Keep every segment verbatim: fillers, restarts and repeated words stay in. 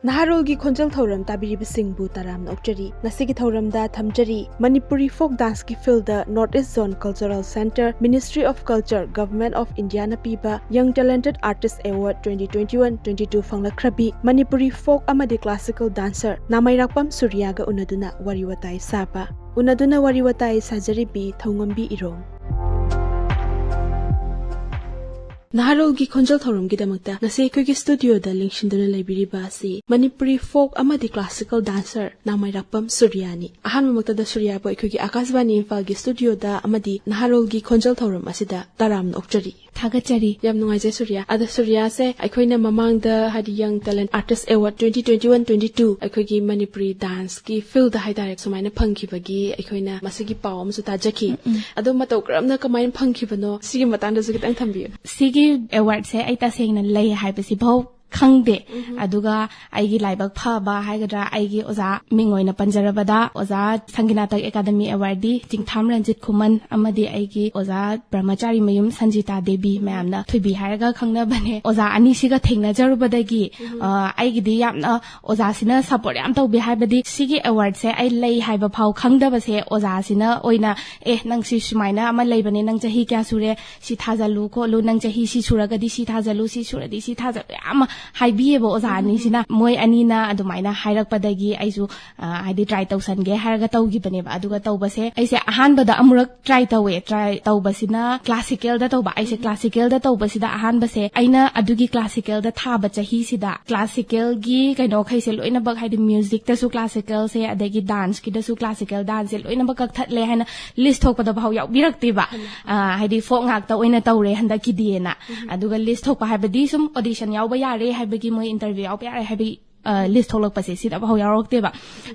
ꯅꯍꯥꯔꯣꯜꯒꯤ ꯈꯣꯟꯖꯦꯜ ꯊꯧꯔꯝ ꯇꯥꯕꯤꯔꯤꯕꯁꯤꯡꯕꯨ ꯇꯔꯥꯝꯅ ꯑꯣꯛꯆꯔꯤ꯫ ꯉꯁꯤꯒꯤ ꯊꯧꯔꯝꯗ ꯊꯝꯖꯔꯤ, ꯃꯅꯤꯄꯨꯔꯤ ꯐꯣꯛ ꯗꯥꯟꯁꯀꯤ ꯐꯤꯜꯗ North East Zone Cultural Centre, Ministry of Culture, Government of Indiaꯅ ꯄꯤꯕ Young Talented Artist Award twenty twenty-one twenty-two ꯐꯪꯂꯛꯈ꯭ꯔꯕꯤ Manipuri ꯐꯣꯛ ꯑꯃꯗꯤ ꯀ꯭ꯂꯥꯁꯤꯀꯦꯜ ꯗꯥꯟꯁꯔ ꯅꯥꯃꯩꯔꯥꯛꯄꯝ ꯁꯨꯔꯤꯌꯥꯒ ꯎꯅꯗꯨꯅ ꯋꯥꯔꯤ ꯋꯥꯇꯥꯏ ꯁꯥꯕ꯫ ꯎꯅꯗꯨꯅ ꯋꯥꯔꯤ ꯋꯥꯇꯥꯏ ꯁꯥꯖꯔꯤꯕꯤ ꯊꯧꯉꯝꯕꯤ ꯏꯔꯣꯝ꯫ ꯅꯍꯥꯔꯣꯜꯒꯤ ꯈꯣꯟꯖꯦꯜ ꯊꯧꯔꯝꯒꯤꯗꯃꯛꯇ ꯉꯁꯤ ꯑꯩꯈꯣꯏꯒꯤ ꯁ꯭ꯇꯨꯗꯤꯑꯣꯗ ꯂꯦꯡꯁꯤꯟꯗꯨꯅ ꯂꯩꯕꯤꯔꯤꯕ ꯑꯁꯤ ꯃꯅꯤꯄꯨꯔꯤ ꯐꯣꯛ ꯑꯃꯗꯤ ꯀ꯭ꯂꯥꯁꯤꯀꯦꯜ ꯗꯥꯟꯁꯔ ꯅꯥꯃꯩꯔꯥꯛꯄꯝ ꯁꯨꯔꯤꯌꯥꯅꯤ꯫ ꯑꯍꯥꯟꯕꯃꯛꯇꯗ ꯁꯨꯔꯤꯌꯥꯕꯨ ꯑꯩꯈꯣꯏꯒꯤ ꯑꯀꯥꯁꯕꯥꯅꯤ ꯏꯝꯐꯥꯜꯒꯤ ꯁ꯭ꯇꯨꯗꯤꯑꯣꯗ ꯑꯃꯗꯤ ꯅꯍꯥꯔꯣꯜꯒꯤ ꯈꯣꯟꯖꯦꯜ ꯊꯧꯔꯝ ꯑꯁꯤꯗ ꯇꯔꯥꯝꯅ ꯑꯣꯛꯆꯔꯤ꯫ ꯊꯥꯒꯠꯆꯔꯤ꯫ ꯌꯥꯝ ꯅꯨꯡꯉꯥꯏꯖꯩ ꯁꯨꯔꯤꯌꯥ꯫ ꯑꯗꯣ ꯁꯨꯔꯤꯌꯥꯁꯦ ꯑꯩꯈꯣꯏꯅ ꯃꯃꯥꯡꯗ ꯍꯥꯏꯗꯤ Young Talent Artist Award twenty twenty-one twenty-two ꯑꯩꯈꯣꯏꯒꯤ ꯃꯅꯤꯄꯨꯔꯤ ꯗꯥꯟꯁꯀꯤ ꯐꯤꯜꯗ ꯍꯥꯏꯇꯥꯔꯦ ꯁꯨꯃꯥꯏꯅ ꯐꯪꯈꯤꯕꯒꯤ ꯑꯩꯈꯣꯏꯅ ꯃꯁꯤꯒꯤ ꯄꯥꯎ ꯑꯃꯁꯨ ꯇꯥꯖꯈꯤ꯫ ꯑꯗꯣ ꯃꯇꯧ ꯀꯔꯝꯅ ꯀꯃꯥꯏꯅ ꯐꯪꯈꯤꯕꯅꯣ ꯁꯤꯒꯤ ꯃꯇꯥꯡꯗꯁꯨ ꯈꯤꯇꯪ ꯊꯝꯕꯤꯌꯨ꯫ ꯁꯤꯒꯤ ꯑꯦꯋꯥꯔꯗꯁꯦ ꯑꯩ ꯇꯁꯦꯡꯅ ꯂꯩ ꯍꯥꯏꯕꯁꯤꯐꯥꯎ ꯈꯪꯗꯦ꯫ ꯑꯗꯨꯒ ꯑꯩꯒꯤ ꯂꯥꯏꯕꯛ ꯐꯕ ꯍꯥꯏꯒꯗ꯭ꯔꯥ, ꯑꯩꯒꯤ ꯑꯣꯖꯥ ꯃꯤꯡ ꯑꯣꯏꯅ ꯄꯟꯖꯔꯕꯗ ꯑꯣꯖꯥ ꯁꯪꯒꯤꯅꯥꯇꯛ ꯑꯦꯀꯥꯗꯃꯤ ꯑꯦꯋꯥꯔꯗꯤ ꯆꯤꯡꯊꯥꯝ ꯔꯟꯖꯤꯠ ꯈꯨꯃꯟ ꯑꯃꯗꯤ ꯑꯩꯒꯤ ꯑꯣꯖꯥ ꯕ꯭ꯔꯍꯃꯆꯥꯔꯤ ꯃꯌꯨꯝ ꯁꯟꯖꯤꯇꯥ ꯗꯦꯕꯤ ꯃꯌꯥꯝꯅ ꯊꯣꯏꯕꯤ ꯍꯥꯏꯔꯒ ꯈꯪꯅꯕꯅꯦ꯫ ꯑꯣꯖꯥ ꯑꯅꯤꯁꯤꯒ ꯊꯦꯡꯅꯖꯔꯨꯕꯗꯒꯤ ꯑ, ꯑꯩꯒꯤꯗꯤ ꯌꯥꯝꯅ ꯑꯣꯖꯥꯁꯤꯅ ꯁꯞꯄꯣꯔꯠ ꯌꯥꯝ ꯇꯧꯕꯤ꯫ ꯍꯥꯏꯕꯗꯤ ꯁꯤꯒꯤ ꯑꯦꯋꯥꯔꯗꯁꯦ ꯑꯩ ꯂꯩ ꯍꯥꯏꯕ ꯐꯥꯎ ꯈꯪꯗꯕꯁꯦ ꯑꯣꯖꯥꯁꯤꯅ ꯑꯣꯏꯅ, "ꯑꯦ, ꯅꯪ ꯁꯤ ꯁꯨꯃꯥꯏꯅ ꯑꯃ ꯂꯩꯕꯅꯦ, ꯅꯪ ꯆꯍꯤ ꯀꯌꯥ ꯁꯨꯔꯦ, ꯁꯤ ꯊꯥꯖꯜꯂꯨ ꯈꯣꯠꯂꯨ, ꯅꯪ ꯆꯍꯤ ꯁꯤ ꯁꯨꯔꯒꯗꯤ ꯁꯤ ꯊꯥꯖꯜꯂꯨ, ꯁꯤ ꯁꯨꯔꯗꯤ ꯁꯤ ꯊꯥꯖꯜꯂꯨ" ꯌꯥꯝ ꯍꯥꯏꯕꯤꯌꯦꯕ ꯑꯣꯖꯥ ꯑꯅꯤꯁꯤꯅ꯫ ꯃꯣꯏ ꯑꯅꯤꯅ ꯑꯗꯨꯃꯥꯏꯅ ꯍꯥꯏꯔꯛꯄꯗꯒꯤ ꯑꯩꯁꯨ ꯑ, ꯍꯥꯏꯗꯤ ꯇ꯭ꯔꯥꯏ ꯇꯧꯁꯟꯒꯦ ꯍꯥꯏꯔꯒ ꯇꯧꯈꯤꯕꯅꯦꯕ꯫ ꯑꯗꯨꯒ ꯇꯧꯕꯁꯦ ꯑꯩꯁꯦ ꯑꯍꯥꯟꯕꯗ ꯑꯃꯨꯔꯛ ꯇ꯭ꯔꯥꯏ ꯇꯧꯋꯦ꯫ ꯇ꯭ꯔꯥꯏ ꯇꯧꯕꯁꯤꯅ ꯀ꯭ꯂꯥꯁꯤꯀꯦꯜꯗ ꯇꯧꯕ꯫ ꯑꯩꯁꯦ ꯀ꯭ꯂꯥꯁꯤꯀꯦꯜꯗ ꯇꯧꯕꯁꯤꯗ ꯑꯍꯥꯟꯕꯁꯦ ꯑꯩꯅ ꯑꯗꯨꯒꯤ ꯀ꯭ꯂꯥꯁꯤꯀꯦꯜꯗ ꯊꯥꯕ ꯆꯍꯤꯁꯤꯗ ꯀ꯭ꯂꯥꯁꯤꯀꯦꯜꯒꯤ ꯀꯩꯅꯣꯈꯩꯁꯦ ꯂꯣꯏꯅꯃꯛ, ꯍꯥꯏꯗꯤ ꯃ꯭ꯌꯨꯖꯤꯛꯇꯁꯨ ꯀ꯭ꯂꯥꯁꯤꯀꯦꯜꯁꯦ, ꯑꯗꯒꯤ ꯗꯥꯟꯁꯀꯤꯗꯁꯨ ꯀ꯭ꯂꯥꯁꯤꯀꯦꯜ ꯗꯥꯟꯁꯁꯦ ꯂꯣꯏꯅꯃꯛ ꯀꯛꯊꯠꯂꯦ ꯍꯥꯏꯅ ꯂꯤꯁ ꯊꯣꯛꯄꯗ ꯐꯥꯎ ꯌꯥꯎꯕꯤꯔꯛꯇꯦꯕ꯫ ꯑ, ꯍꯥꯏꯗꯤ ꯐꯣꯛ ꯉꯥꯛꯇ ꯑꯣꯏꯅ ꯇꯧꯔꯦ ꯍꯟꯗꯛꯀꯤꯗꯤꯅ꯫ ꯑꯗꯨꯒ ꯂꯤꯁ ꯊꯣꯛꯄ ꯍꯥꯏꯕꯗꯤ ꯁꯨꯝ ꯑꯣꯗꯤꯁꯟ ꯌꯥꯎꯕ ꯌꯥꯔꯦ ꯍꯥꯏꯕꯒꯤ, ꯃꯣꯏ ꯏꯟꯇꯔꯚ꯭ꯌꯨ ꯌꯥꯎꯕ ꯌꯥꯔꯦ ꯍꯥꯏꯕꯒꯤ ꯑ, ꯂꯤꯁ ꯊꯣꯛꯂꯛꯄꯁꯦ ꯁꯤꯗ ꯑꯃꯐꯥꯎ ꯌꯥꯎꯔꯛꯇꯦꯕ꯫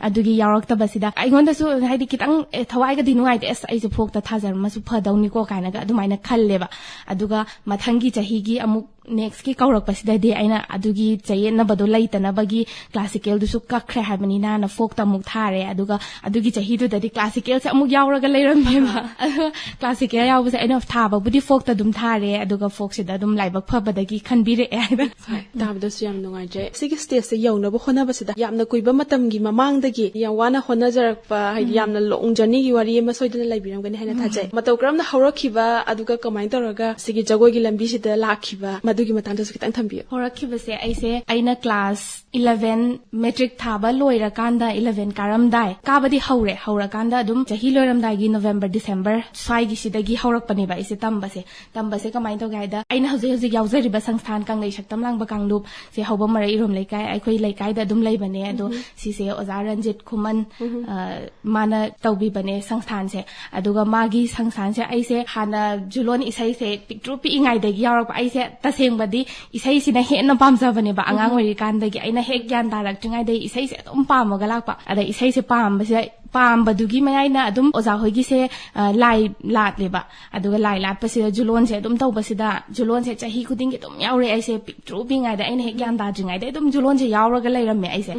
ꯑꯗꯨꯒꯤ ꯌꯥꯎꯔꯛꯇꯕꯁꯤꯗ ꯑꯩꯉꯣꯟꯗꯁꯨ ꯍꯥꯏꯗꯤ ꯈꯤꯇꯪ, ꯑꯦ, ꯊꯋꯥꯏꯒꯗꯤ ꯅꯨꯡꯉꯥꯏꯇꯦ, "ꯑꯁ, ꯑꯩꯁꯨ ꯐꯣꯛꯇ ꯊꯥꯖꯔꯝꯃꯁꯨ ꯐꯗꯧꯅꯤꯀꯣ" ꯀꯥꯏꯅꯒ ꯑꯗꯨꯃꯥꯏꯅ ꯈꯜꯂꯦꯕ꯫ ꯑꯗꯨꯒ ꯃꯊꯪꯒꯤ ꯆꯍꯤꯒꯤ ꯑꯃꯨꯛ ꯅꯦꯛꯁꯀꯤ ꯀꯧꯔꯛꯄꯁꯤꯗꯗꯤ ꯑꯩꯅ ꯑꯗꯨꯒꯤ ꯆꯌꯦꯠꯅꯕꯗꯣ ꯂꯩꯇꯅꯕꯒꯤ ꯀ꯭ꯂꯥꯁꯤꯀꯦꯜꯗꯨꯁꯨ ꯀꯛꯈ꯭ꯔꯦ ꯍꯥꯏꯕꯅꯤꯅ ꯐꯣꯛꯇ ꯑꯃꯨꯛ ꯊꯥꯔꯦ꯫ ꯑꯗꯨꯒ ꯑꯗꯨꯒꯤ ꯆꯍꯤꯗꯨꯗꯗꯤ ꯀ꯭ꯂꯥꯁꯤꯀꯦꯜꯁꯦ ꯑꯃꯨꯛ ꯌꯥꯎꯔꯒ ꯂꯩꯔꯝꯃꯦꯕ꯫ ꯑꯗꯣ ꯀ꯭ꯂꯥꯁꯤꯀꯦꯜ ꯌꯥꯎꯕꯁꯦ ꯑꯩꯅ ꯊꯥꯕꯕꯨꯗꯤ ꯐꯣꯛꯇ ꯑꯗꯨꯝ ꯊꯥꯔꯦ, ꯑꯗꯨꯒ ꯐꯣꯛꯁꯤꯗ ꯑꯗꯨꯝ ꯂꯥꯏꯕꯛ ꯐꯕꯗꯒꯤ ꯈꯟꯕꯤꯔꯛꯑꯦ ꯍꯥꯏꯕ꯫ ꯍꯣꯏ, ꯇꯥꯕꯗꯁꯨ ꯌꯥꯝ ꯅꯨꯡꯉꯥꯏꯖꯩ꯫ ꯁꯤꯒꯤ ꯁ꯭ꯇꯦꯖꯁꯦ ꯌꯧꯅꯕ ꯍꯣꯠꯅꯕꯁꯤꯗ ꯌꯥꯝꯅ ꯀꯨꯏꯕ ꯃꯇꯝꯒꯤ ꯃꯃꯥꯡꯗꯒꯤ ꯌꯥꯝ ꯋꯥꯅ ꯍꯣꯠꯅꯖꯔꯛꯄ, ꯍꯥꯏꯗꯤ ꯌꯥꯝꯅ ꯂꯣꯡ ꯖꯔꯅꯤꯒꯤ ꯋꯥꯔꯤ ꯑꯃ ꯁꯣꯏꯗꯅ ꯂꯩꯕꯤꯔꯝꯒꯅꯤ ꯍꯥꯏꯅ ꯊꯥꯖꯩ꯫ ꯃꯇꯧ ꯀꯔꯝꯅ ꯍꯧꯔꯛꯈꯤꯕ, ꯑꯗꯨꯒ ꯀꯃꯥꯏꯅ ꯇꯧꯔꯒ ꯁꯤꯒꯤ ꯖꯒꯣꯏꯒꯤ ꯂꯝꯕꯤꯁꯤꯗ ꯂꯥꯛꯈꯤꯕ, ꯃꯗꯨꯒꯤ ꯃꯇꯥꯡꯗꯁꯨ ꯈꯤꯇꯪ ꯊꯝꯕꯤꯌꯨ꯫ ꯍꯧꯔꯛꯈꯤꯕꯁꯦ ꯑꯩꯁꯦ, ꯑꯩꯅ ꯀ꯭ꯂꯥꯁ ꯏꯂꯚꯦꯟ ꯃꯦꯇ꯭ꯔꯤꯛ ꯊꯥꯕ ꯂꯣꯏꯔꯀꯥꯟꯗ, ꯏꯂꯚꯦꯟ ꯀꯥꯔꯝꯗꯥꯏ, ꯀꯥꯕꯗꯤ ꯍꯧꯔꯦ, ꯍꯧꯔꯀꯥꯟꯗ ꯑꯗꯨꯝ ꯆꯍꯤ ꯂꯣꯏꯔꯝꯗꯥꯏꯒꯤ ꯅꯣꯕꯦꯝꯕꯔ, ꯗꯤꯁꯦꯝꯕꯔ ꯁ꯭ꯋꯥꯏꯒꯤꯁꯤꯗꯒꯤ ꯍꯧꯔꯛꯄꯅꯦꯕ ꯑꯩꯁꯦ ꯇꯝꯕꯁꯦ꯫ ꯇꯝꯕꯁꯦ ꯀꯃꯥꯏꯅ ꯇꯧꯒꯦ ꯍꯥꯏꯗ, ꯑꯩꯅ ꯍꯧꯖꯤꯛ ꯍꯧꯖꯤꯛ ꯌꯥꯎꯖꯔꯤꯕ ꯁꯪꯁꯊꯥꯟ ꯀꯪꯂꯩ ꯁꯛꯇꯝ ꯂꯥꯡꯕ ꯀꯥꯡꯂꯨꯞꯁꯦ ꯍꯧꯕ ꯃꯔꯛ ꯏꯔꯣꯝ ꯂꯩꯀꯥꯏ, ꯑꯩꯈꯣꯏ ꯂꯩꯀꯥꯏꯗ ꯑꯗꯨꯝ ꯂꯩꯕꯅꯦ꯫ ꯑꯗꯣ ꯁꯤꯁꯦ ꯑꯣꯖꯥ ꯔꯟꯖꯤꯠ ꯈꯨꯃꯟ, ꯑ, ꯃꯥꯅ ꯇꯧꯕꯤꯕꯅꯦ ꯁꯪꯁꯊꯥꯟꯁꯦ꯫ ꯑꯗꯨꯒ ꯃꯥꯒꯤ ꯁꯪꯁꯊꯥꯟꯁꯦ ꯑꯩꯁꯦ ꯍꯥꯟꯅ ꯖꯨꯂꯣꯟ ꯏꯁꯩꯁꯦ ꯄꯤꯛꯇ꯭ꯔꯨ ꯄꯤꯛꯏꯉꯩꯗꯒꯤ ꯌꯥꯎꯔꯛꯄ꯫ ꯑꯩꯁꯦ ꯇꯁꯦꯡꯕꯗꯤ ꯏꯁꯩꯁꯤꯅ ꯍꯦꯟꯅ ꯄꯥꯝꯖꯕꯅꯦꯕ꯫ ꯑꯉꯥꯡ ꯑꯣꯏꯔꯤꯀꯥꯟꯗꯒꯤ ꯑꯩꯅ ꯍꯦꯛ ꯒ꯭ꯌꯥꯟ ꯇꯥꯔꯛꯇ꯭ꯔꯤꯉꯩꯗꯒꯤ ꯏꯁꯩꯁꯦ ꯑꯗꯨꯝ ꯄꯥꯝꯃꯒ ꯂꯥꯛꯄ꯫ ꯑꯗ ꯏꯁꯩꯁꯦ ꯄꯥꯝꯕꯁꯦ, ꯄꯥꯝꯕꯗꯨꯒꯤ ꯃꯌꯥꯏꯅ ꯑꯗꯨꯝ ꯑꯣꯖꯥ ꯍꯣꯏꯒꯤꯁꯦ, ꯑ, ꯂꯥꯏ ꯂꯥꯠꯂꯦꯕ꯫ ꯑꯗꯨꯒ ꯂꯥꯏ ꯂꯥꯠꯄꯁꯤꯗ ꯖꯨꯂꯣꯟꯁꯦ ꯑꯗꯨꯝ ꯇꯧꯕꯁꯤꯗ, ꯖꯨꯂꯣꯟꯁꯦ ꯆꯍꯤ ꯈꯨꯗꯤꯡꯒꯤ ꯑꯗꯨꯝ ꯌꯥꯎꯔꯦ꯫ ꯑꯩꯁꯦ ꯄꯤꯛꯇ꯭ꯔꯨ ꯄꯤꯛꯏꯉꯩꯗ, ꯑꯩꯅ ꯍꯦꯛ ꯒ꯭ꯌꯥꯟ ꯇꯥꯗ꯭ꯔꯤꯉꯩꯗ ꯑꯗꯨꯝ ꯖꯨꯂꯣꯟꯁꯦ ꯌꯥꯎꯔꯒ ꯂꯩꯔꯝꯃꯦ ꯑꯩꯁꯦ꯫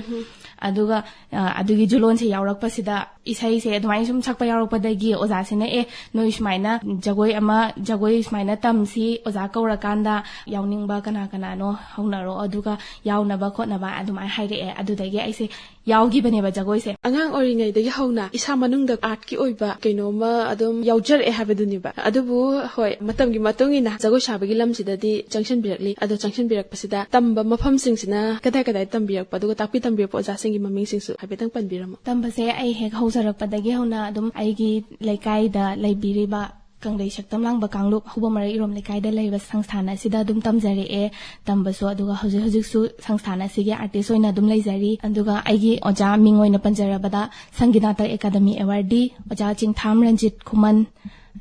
ꯑꯗꯨꯒ, ꯑ, ꯑꯗꯨꯒꯤ ꯖꯨꯂꯣꯟꯁꯦ ꯌꯥꯎꯔꯛꯄꯁꯤꯗ ꯏꯁꯩꯁꯦ ꯑꯗꯨꯃꯥꯏꯅ ꯁꯨꯝ ꯁꯛꯄ ꯌꯥꯎꯔꯛꯄꯗꯒꯤ ꯑꯣꯖꯥꯁꯤꯅ, "ꯑꯦ, ꯅꯣꯏ ꯁꯨꯃꯥꯏꯅ ꯖꯒꯣꯏ ꯑꯃ, ꯖꯒꯣꯏ ꯁꯨꯃꯥꯏꯅ ꯇꯝꯁꯤ, ꯑꯣꯖꯥ ꯀꯧꯔꯀꯥꯟꯗ ꯌꯥꯎꯅꯤꯡꯕ ꯀꯅꯥ ꯀꯅꯥꯅꯣ ꯍꯧꯅꯔꯣ, ꯑꯗꯨꯒ ꯌꯥꯎꯅꯕ ꯈꯣꯠꯅꯕ" ꯑꯗꯨꯃꯥꯏꯅ ꯍꯥꯏꯔꯛꯑꯦ꯫ ꯑꯗꯨꯗꯒꯤ ꯑꯩꯁꯦ ꯌꯥꯎꯈꯤꯕꯅꯦꯕ ꯖꯒꯣꯏꯁꯦ꯫ ꯑꯉꯥꯡ ꯑꯣꯏꯔꯤꯉꯩꯗꯒꯤ ꯍꯧꯅ ꯏꯁꯥ ꯃꯅꯨꯡꯗ ꯑꯥꯔꯠꯀꯤ ꯑꯣꯏꯕ ꯀꯩꯅꯣꯝꯃ ꯑꯗꯨꯝ ꯌꯥꯎꯖꯔꯛꯑꯦ ꯍꯥꯏꯕꯗꯨꯅꯦꯕ꯫ ꯑꯗꯨꯕꯨ ꯍꯣꯏ, ꯃꯇꯝꯒꯤ ꯃꯇꯨꯡ ꯏꯟꯅ ꯖꯒꯣꯏ ꯁꯥꯕꯒꯤ ꯂꯝꯁꯤꯗꯗꯤ ꯆꯪꯁꯤꯟꯕꯤꯔꯛꯂꯤ꯫ ꯑꯗꯣ ꯆꯪꯁꯤꯟꯕꯤꯔꯛꯄꯁꯤꯗ ꯇꯝꯕ ꯃꯐꯝꯁꯤꯡꯁꯤꯅ ꯀꯗꯥꯏ ꯀꯗꯥꯏ ꯇꯝꯕꯤꯔꯛꯄ, ꯑꯗꯨꯒ ꯇꯥꯛꯄꯤ ꯇꯝꯕꯤꯔꯛꯄ ꯑꯣꯖꯥꯁꯤꯡꯒꯤ ꯃꯃꯤꯡꯁꯤꯡꯁꯨ ꯍꯥꯏꯐꯦꯠꯇꯪ ꯄꯟꯕꯤꯔꯝꯃꯣ꯫ ꯇꯝꯕꯁꯦ ꯑꯩ ꯍꯦꯛ ꯍꯧꯖꯔꯛꯄꯗꯒꯤ ꯍꯧꯅ ꯑꯗꯨꯝ ꯑꯩꯒꯤ ꯂꯩꯀꯥꯏꯗ ꯂꯩꯕꯤꯔꯤꯕ ꯀꯪꯂꯩ ꯁꯛꯇꯝ ꯂꯥꯡꯕ ꯀꯥꯡꯂꯨꯞ ꯍꯧꯕ ꯃꯔꯛ ꯏꯔꯣꯝ ꯂꯩꯀꯥꯏꯗ ꯂꯩꯕ ꯁꯪꯁꯊꯥꯟ ꯑꯁꯤꯗ ꯑꯗꯨꯝ ꯇꯝꯖꯔꯛꯑꯦ꯫ ꯇꯝꯕꯁꯨ, ꯑꯗꯨꯒ ꯍꯧꯖꯤꯛ ꯍꯧꯖꯤꯛꯁꯨ ꯁꯪꯁꯊꯥꯟ ꯑꯁꯤꯒꯤ ꯑꯥꯔꯇꯤꯁ ꯑꯣꯏꯅ ꯑꯗꯨꯝ ꯂꯩꯖꯔꯤ꯫ ꯑꯗꯨꯒ ꯑꯩꯒꯤ ꯑꯣꯖꯥ ꯃꯤꯡ ꯑꯣꯏꯅ ꯄꯟꯖꯔꯕꯗ ꯁꯪꯒꯤꯠ ꯅꯥꯇꯛ ꯑꯦꯀꯥꯗꯃꯤ ꯑꯦꯋꯥꯔꯗꯤ ꯑꯣꯖꯥ ꯆꯤꯡꯊꯥꯝ ꯔꯟꯖꯤꯠ ꯈꯨꯃꯟ,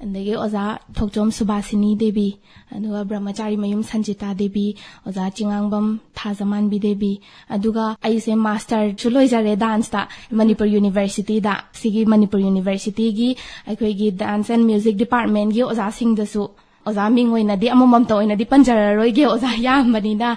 ꯑꯗꯒꯤ ꯑꯣꯖꯥ ꯊꯣꯛꯆꯣꯝ ꯁꯨꯕꯥꯁꯤꯅꯤ ꯗꯦꯕꯤ, ꯑꯗꯨꯒ ꯕ꯭ꯔꯍꯃꯆꯥꯔꯤ ꯃꯌꯨꯝ ꯁꯟꯖꯤꯇꯥ ꯗꯦꯕꯤ, ꯑꯣꯖꯥ ꯆꯤꯉꯥꯡꯕꯝ ꯊꯥꯖꯃꯥꯟꯕꯤ ꯗꯦꯕꯤ, ꯑꯗꯨꯒ ꯑꯩꯁꯦ ꯃꯥꯁꯇꯔꯁꯨ ꯂꯣꯏꯖꯔꯦ ꯗꯥꯟꯁꯇ, ꯃꯅꯤꯄꯨꯔ ꯌꯨꯅꯤꯚꯔꯁꯤꯇꯤꯗ꯫ ꯁꯤꯒꯤ ꯃꯅꯤꯄꯨꯔ ꯌꯨꯅꯤꯚꯔꯁꯤꯇꯤꯒꯤ ꯑꯩꯈꯣꯏꯒꯤ ꯗꯥꯟꯁ ꯑꯦꯟ ꯃ꯭ꯌꯨꯖꯤꯛ ꯗꯤꯄꯥꯔꯠꯃꯦꯟꯒꯤ ꯑꯣꯖꯥꯁꯤꯡꯗꯁꯨ ꯑꯣꯖꯥ ꯃꯤꯡ ꯑꯣꯏꯅꯗꯤ ꯑꯃꯃꯝꯇ ꯑꯣꯏꯅꯗꯤ ꯄꯟꯖꯔꯔꯣꯏꯒꯦ, ꯑꯣꯖꯥ ꯌꯥꯝꯕꯅꯤꯅ꯫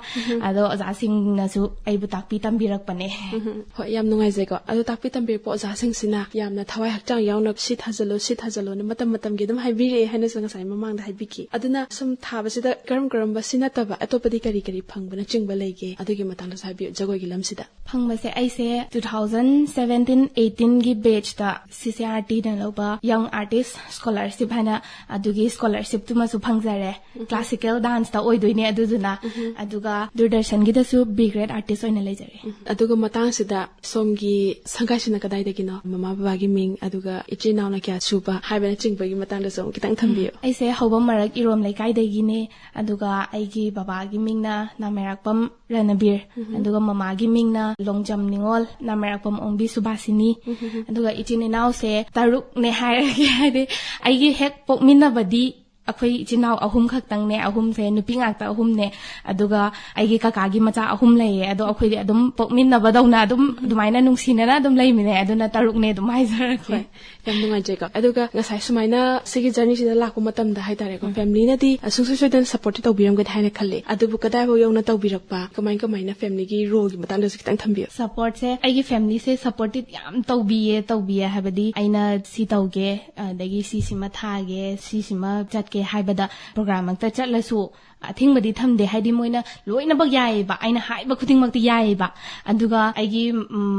ꯑꯗꯣ ꯑꯣꯖꯥꯁꯤꯡꯅꯁꯨ ꯑꯩꯕꯨ ꯇꯥꯛꯄꯤ ꯇꯝꯕꯤꯔꯛꯄꯅꯦ꯫ ꯎꯝ, ꯍꯣꯏ, ꯌꯥꯝ ꯅꯨꯡꯉꯥꯏꯖꯩꯀꯣ꯫ ꯑꯗꯣ ꯇꯥꯛꯄꯤ ꯇꯝꯕꯤꯔꯛꯄ ꯑꯣꯖꯥꯁꯤꯡꯁꯤꯅ ꯌꯥꯝꯅ ꯊꯋꯥꯏ ꯍꯛꯆꯥꯡ ꯌꯥꯎꯅ "ꯁꯤ ꯊꯥꯖꯜꯂꯨ, ꯁꯤ ꯊꯥꯖꯜꯂꯨꯅ" ꯃꯇꯝ ꯃꯇꯝꯒꯤ ꯑꯗꯨꯝ ꯍꯥꯏꯕꯤꯔꯛꯑꯦ ꯍꯥꯏꯅꯁꯨ ꯉꯁꯥꯏ ꯃꯃꯥꯡꯗ ꯍꯥꯏꯕꯤꯈꯤ꯫ ꯑꯗꯨꯅ ꯁꯨꯝ ꯊꯥꯕꯁꯤꯗ ꯀꯔꯝ ꯀꯔꯝꯕ, ꯁꯤ ꯅꯠꯇꯕ ꯑꯇꯣꯞꯄꯗꯤ ꯀꯔꯤ ꯀꯔꯤ ꯐꯪꯕꯅꯆꯤꯡꯕ ꯂꯩꯒꯦ? ꯑꯗꯨꯒꯤ ꯃꯇꯥꯡꯗꯁꯨ ꯍꯥꯏꯕꯤꯌꯨ, ꯖꯒꯣꯏꯒꯤ ꯂꯝꯁꯤꯗ꯫ ꯐꯪꯕꯁꯦ ꯑꯩꯁꯦ two thousand seventeen eighteenꯒꯤ batchꯇ CCERTꯅ ꯂꯧꯕ Young Artist Scholarship ꯍꯥꯏꯅ ꯑꯗꯨꯒꯤ scholarshipꯇꯨꯃꯁꯨ ꯐꯪꯖꯔꯦ꯫ Classical danceꯇ ꯑꯣꯏꯗꯣꯏꯅꯦ ꯑꯗꯨꯗꯨꯅ꯫ ꯑꯗꯨꯒ ꯗꯨꯔꯗꯔꯁꯟꯒꯤꯗꯁꯨ B grade artist ꯑꯣꯏꯅ ꯂꯩꯖꯔꯦ꯫ ꯑꯗꯨꯒ ꯃꯇꯥꯡꯁꯤꯗ ꯁꯣꯝꯒꯤ ꯁꯪꯒꯥꯏꯁꯤꯅ ꯀꯗꯥꯏꯗꯒꯤꯅꯣ? ꯃꯃꯥ ꯕꯕꯥꯒꯤ ꯃꯤꯡ, ꯑꯗꯨꯒ ꯏꯆꯤꯟ ꯏꯅꯥꯎꯅ ꯀꯌꯥ ꯁꯨꯕ ꯍꯥꯏꯕꯅꯆꯤꯡꯕꯒꯤ ꯃꯇꯥꯡꯗꯁꯨ ꯑꯃꯨꯛ ꯈꯤꯇꯪ ꯊꯝꯕꯤꯌꯨ꯫ ꯑꯩꯁꯦ ꯍꯧꯕꯝ ꯃꯔꯛ ꯏꯔꯣꯝ ꯂꯩꯀꯥꯏꯗꯒꯤꯅꯦ꯫ ꯑꯗꯨꯒ ꯑꯩꯒꯤ ꯕꯕꯥꯒꯤ ꯃꯤꯡꯅ ꯅꯥꯃꯩꯔꯥꯛꯄꯝ ꯔꯅꯕꯤꯔ, ꯑꯗꯨꯒ ꯃꯃꯥꯒꯤ ꯃꯤꯡꯅ ꯂꯣꯡꯖꯝ ꯅꯤꯉꯣꯜ, ꯅꯥꯃꯩꯔꯥꯛꯄꯝ ꯑꯣꯡꯕꯤ ꯁꯨꯕꯥꯁꯤꯅꯤ꯫ ꯑꯗꯨꯒ ꯏꯆꯤꯟ ꯏꯅꯥꯎꯁꯦ ꯇꯔꯨꯛꯅꯦ ꯍꯥꯏꯔꯒꯦ, ꯍꯥꯏꯗꯤ ꯑꯩꯒꯤ ꯍꯦꯛ ꯄꯣꯛꯃꯤꯟꯅꯕꯗꯤ ꯑꯩꯈꯣꯏ ꯏꯆꯤꯟ ꯏꯅꯥꯎ ꯑꯍꯨꯝ ꯈꯛꯇꯪꯅꯦ, ꯑꯍꯨꯝꯁꯦ ꯅꯨꯄꯤ ꯉꯥꯛꯇ ꯑꯍꯨꯝꯅꯦ꯫ ꯑꯗꯨꯒ ꯑꯩꯒꯤ ꯀꯀꯥꯒꯤ ꯃꯆꯥ ꯑꯍꯨꯝ ꯂꯩꯌꯦ, ꯑꯗꯣ ꯑꯩꯈꯣꯏꯗꯤ ꯑꯗꯨꯝ ꯄꯣꯛꯃꯤꯟꯅꯕꯗꯧꯅ ꯑꯗꯨꯝ ꯑꯗꯨꯃꯥꯏꯅ ꯅꯨꯡꯁꯤꯅꯅ ꯑꯗꯨꯝ ꯂꯩꯃꯤꯟꯅꯩ, ꯑꯗꯨꯅ ꯇꯔꯨꯛꯅꯦ ꯑꯗꯨꯝ ꯍꯥꯏꯖꯔꯛꯀꯦ꯫ ꯍꯣꯏ, ꯌꯥꯝ ꯅꯨꯡꯉꯥꯏꯖꯩꯀꯣ꯫ ꯑꯗꯨꯒ ꯉꯁꯥꯏ ꯁꯨꯃꯥꯏꯅ ꯁꯤꯒꯤ journeyꯁꯤꯗ ꯂꯥꯛꯄ ꯃꯇꯝꯗ ꯍꯥꯏꯇꯥꯔꯦꯀꯣ, familyꯅꯗꯤ ꯁꯨꯡꯁꯣꯏ ꯁꯣꯏꯗꯅ supportꯇꯤ ꯇꯧꯕꯤꯔꯝꯒꯅꯤ ꯍꯥꯏꯅ ꯈꯜꯂꯦ, ꯑꯗꯨꯕꯨ ꯀꯗꯥꯏꯐꯥꯎ ꯌꯧꯅ ꯇꯧꯕꯤꯔꯛꯄ, ꯀꯃꯥꯏ ꯀꯃꯥꯏꯅ familyꯒꯤ roleꯒꯤ ꯃꯇꯥꯡꯗꯁꯨ ꯈꯤꯇꯪ ꯊꯝꯕꯤꯌꯨ꯫ Supportꯁꯦ ꯑꯩꯒꯤ familyꯁꯦ support ꯌꯥꯝ ꯇꯧꯕꯤꯌꯦ, ꯇꯧꯕꯤꯌꯦ ꯍꯥꯏꯕꯗꯤ ꯑꯩꯅ ꯁꯤ ꯇꯧꯒꯦ, ꯑꯗꯒꯤ ꯁꯤꯁꯤꯃ ꯊꯥꯒꯦ, ꯁꯤꯁꯤꯃ ꯆꯠꯀꯦ ꯍꯥꯏꯕꯗ program ꯑꯃꯇ ꯆꯠꯂꯁꯨ ꯑꯊꯤꯡꯕꯗꯤ ꯊꯝꯗꯦ, ꯍꯥꯏꯗꯤ ꯃꯣꯏꯅ ꯂꯣꯏꯅꯃꯛ ꯌꯥꯏꯌꯦꯕ, ꯑꯩꯅ ꯍꯥꯏꯕ ꯈꯨꯗꯤꯡꯃꯛꯇꯤ ꯌꯥꯏꯌꯦꯕ꯫ ꯑꯗꯨꯒ ꯑꯩꯒꯤ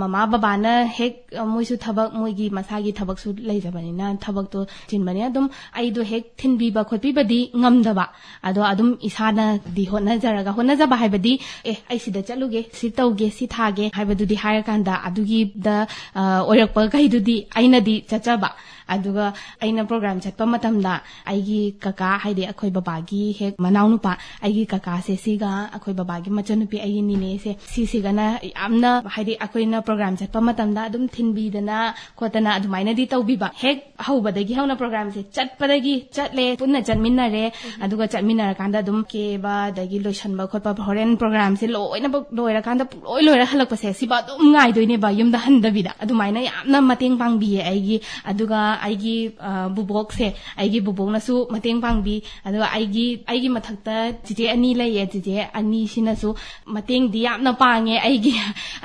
ꯃꯃꯥ ꯕꯕꯥꯅ ꯍꯦꯛ, ꯃꯣꯏꯁꯨ ꯊꯕꯛ, ꯃꯣꯏꯒꯤ ꯃꯁꯥꯒꯤ ꯊꯕꯛꯁꯨ ꯂꯩꯖꯕꯅꯤꯅ, ꯊꯕꯛꯇꯣ ꯆꯤꯟꯕꯅꯤꯅ ꯑꯗꯨꯝ ꯑꯩꯗꯣ ꯍꯦꯛ ꯊꯤꯟꯕꯤꯕ ꯈꯣꯠꯄꯤꯕꯗꯤ ꯉꯝꯗꯕ꯫ ꯑꯗꯣ ꯑꯗꯨꯝ ꯏꯁꯥꯅꯗꯤ ꯍꯣꯠꯅꯖꯔꯒ, ꯍꯣꯠꯅꯖꯕ ꯍꯥꯏꯕꯗꯤ, "ꯑꯦ, ꯑꯩ ꯁꯤꯗ ꯆꯠꯂꯨꯒꯦ, ꯁꯤ ꯇꯧꯒꯦ, ꯁꯤ ꯊꯥꯒꯦ" ꯍꯥꯏꯕꯗꯨꯗꯤ ꯍꯥꯏꯔꯀꯥꯟꯗ ꯑꯗꯨꯒꯤꯗ, ꯑ, ꯑꯣꯏꯔꯛꯄꯈꯩꯗꯨꯗꯤ ꯑꯩꯅꯗꯤ ꯆꯠꯆꯕ꯫ ꯑꯗꯨꯒ ꯑꯩꯅ program ꯆꯠꯄ ꯃꯇꯝꯗ ꯑꯩꯒꯤ ꯀꯀꯥ, ꯍꯥꯏꯗꯤ ꯑꯩꯈꯣꯏ ꯕꯕꯥꯒꯤ ꯍꯦꯛ ꯃꯅꯥꯎꯅꯨꯄꯥ, ꯑꯩꯒꯤ ꯀꯀꯥꯁꯦ ꯁꯤꯒ ꯑꯩꯈꯣꯏ ꯕꯕꯥꯒꯤ ꯃꯆꯟꯅꯨꯄꯤ ꯑꯩꯒꯤ ꯅꯤꯅꯦꯁꯦ ꯁꯤꯁꯤꯒꯅ ꯌꯥꯝꯅ, ꯍꯥꯏꯗꯤ ꯑꯩꯈꯣꯏꯅ program ꯆꯠꯄ ꯃꯇꯝꯗ ꯑꯗꯨꯝ ꯊꯤꯟꯕꯤꯗꯅ ꯈꯣꯠꯇꯅ ꯑꯗꯨꯃꯥꯏꯅꯗꯤ ꯇꯧꯕꯤꯕ꯫ ꯍꯦꯛ ꯍꯧꯕꯗꯒꯤ ꯍꯧꯅ programꯁꯦ ꯆꯠꯄꯗꯒꯤ ꯆꯠꯂꯦ, ꯄꯨꯟꯅ ꯆꯠꯃꯤꯟꯅꯔꯦ꯫ ꯑꯗꯨꯒ ꯆꯠꯃꯤꯟꯅꯔꯀꯥꯟꯗ ꯑꯗꯨꯝ ꯀꯦꯕ, ꯑꯗꯒꯤ ꯂꯣꯏꯁꯟꯕ ꯈꯣꯠꯄ, ꯍꯣꯔꯦꯟ programꯁꯦ ꯂꯣꯏꯅꯃꯛ ꯂꯣꯏꯔꯀꯥꯟꯗ ꯄꯨꯡꯂꯣꯏ ꯂꯣꯏꯔ ꯍꯜꯂꯛꯄꯁꯦ, ꯁꯤꯕ ꯑꯗꯨꯝ ꯉꯥꯏꯗꯣꯏꯅꯦꯕ, ꯌꯨꯝꯗ ꯍꯟꯗꯕꯤꯗ꯫ ꯑꯗꯨꯃꯥꯏꯅ ꯌꯥꯝꯅ ꯃꯇꯦꯡ ꯄꯥꯡꯕꯤꯌꯦ ꯑꯩꯒꯤ꯫ ꯑꯗꯨꯒ ꯑꯩꯒꯤ ꯑ, ꯕꯨꯕꯣꯛꯁꯦ, ꯑꯩꯒꯤ ꯕꯨꯕꯣꯛꯅꯁꯨ ꯃꯇꯦꯡ ꯄꯥꯡꯕꯤ꯫ ꯑꯗꯨꯒ ꯑꯩꯒꯤ ꯑꯩꯒꯤ ꯃꯊꯛꯇ ꯆꯤꯆꯦ ꯑꯅꯤ ꯂꯩꯌꯦ꯫ ꯆꯤꯆꯦ ꯑꯅꯤꯁꯤꯅꯁꯨ ꯃꯇꯦꯡꯗꯤ ꯌꯥꯝꯅ ꯄꯥꯡꯉꯦ ꯑꯩꯒꯤ꯫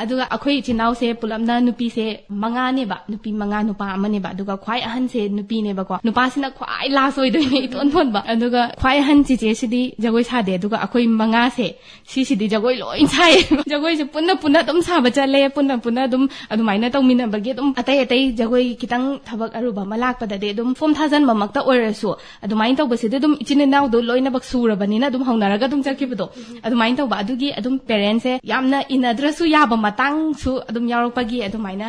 ꯑꯗꯨꯒ ꯑꯩꯈꯣꯏ ꯏꯆꯤꯟ ꯏꯅꯥꯎꯁꯦ ꯄꯨꯂꯞꯅ ꯅꯨꯄꯤꯁꯦ ꯃꯉꯥꯅꯦꯕ, ꯅꯨꯄꯤ ꯃꯉꯥ, ꯅꯨꯄꯥ ꯑꯃꯅꯦꯕ꯫ ꯑꯗꯨꯒ ꯈ꯭ꯋꯥꯏ ꯑꯍꯟꯁꯦ ꯅꯨꯄꯤꯅꯦꯕꯀꯣ, ꯅꯨꯄꯥꯁꯤꯅ ꯈ꯭ꯋꯥꯏ ꯂꯥꯁ ꯑꯣꯏꯗꯣꯏꯅꯦ, ꯏꯇꯣꯟ ꯊꯣꯟꯕ꯫ ꯑꯗꯨꯒ ꯈ꯭ꯋꯥꯏ ꯑꯍꯟ ꯆꯤꯆꯦꯁꯤꯗꯤ ꯖꯒꯣꯏ ꯁꯥꯗꯦ꯫ ꯑꯗꯨꯒ ꯑꯩꯈꯣꯏ ꯃꯉꯥꯁꯦ, ꯁꯤꯁꯤꯗꯤ ꯖꯒꯣꯏ ꯂꯣꯏ ꯁꯥꯏꯌꯦ꯫ ꯖꯒꯣꯏꯁꯦ ꯄꯨꯟꯅ ꯄꯨꯟꯅ ꯑꯗꯨꯝ ꯁꯥꯕ ꯆꯠꯂꯦ, ꯄꯨꯟꯅ ꯄꯨꯟꯅ ꯑꯗꯨꯝ ꯑꯗꯨꯃꯥꯏꯅ ꯇꯧꯃꯤꯟꯅꯕꯒꯤ꯫ ꯑꯗꯨꯝ ꯑꯇꯩ ꯑꯇꯩ ꯖꯒꯣꯏ ꯈꯤꯇꯪ ꯊꯕꯛ ꯑꯔꯨꯕ ꯑꯃ ꯂꯥꯛꯄꯗꯗꯤ ꯑꯗꯨꯝ ꯐꯣꯝ ꯊꯥꯖꯟꯕꯃꯛꯇ ꯑꯣꯏꯔꯁꯨ, ꯑꯗꯨꯃꯥꯏꯅ ꯇꯧꯕꯁꯤꯗꯤ ꯑꯗꯨꯝ ꯏꯆꯤꯟ ꯏꯅꯥꯎꯗꯣ ꯂꯣꯏꯅꯃꯛ ꯁꯨꯔꯕꯅꯤꯅ ꯑꯗꯨꯝ ꯍꯧꯅꯔꯒ ꯑꯗꯨꯝ ꯆꯠꯈꯤꯕꯗꯣ, ꯑꯗꯨꯃꯥꯏꯅ ꯇꯧꯕ꯫ ꯑꯗꯨꯒꯤ ꯑꯗꯨꯝ ꯄꯦꯔꯦꯟꯁꯁꯦ ꯌꯥꯝꯅ ꯏꯟꯅꯗ꯭ꯔꯁꯨ ꯌꯥꯕ ꯃꯇꯥꯡꯁꯨ ꯑꯗꯨꯝ ꯌꯥꯎꯔꯛꯄꯒꯤ, ꯑꯗꯨꯃꯥꯏꯅ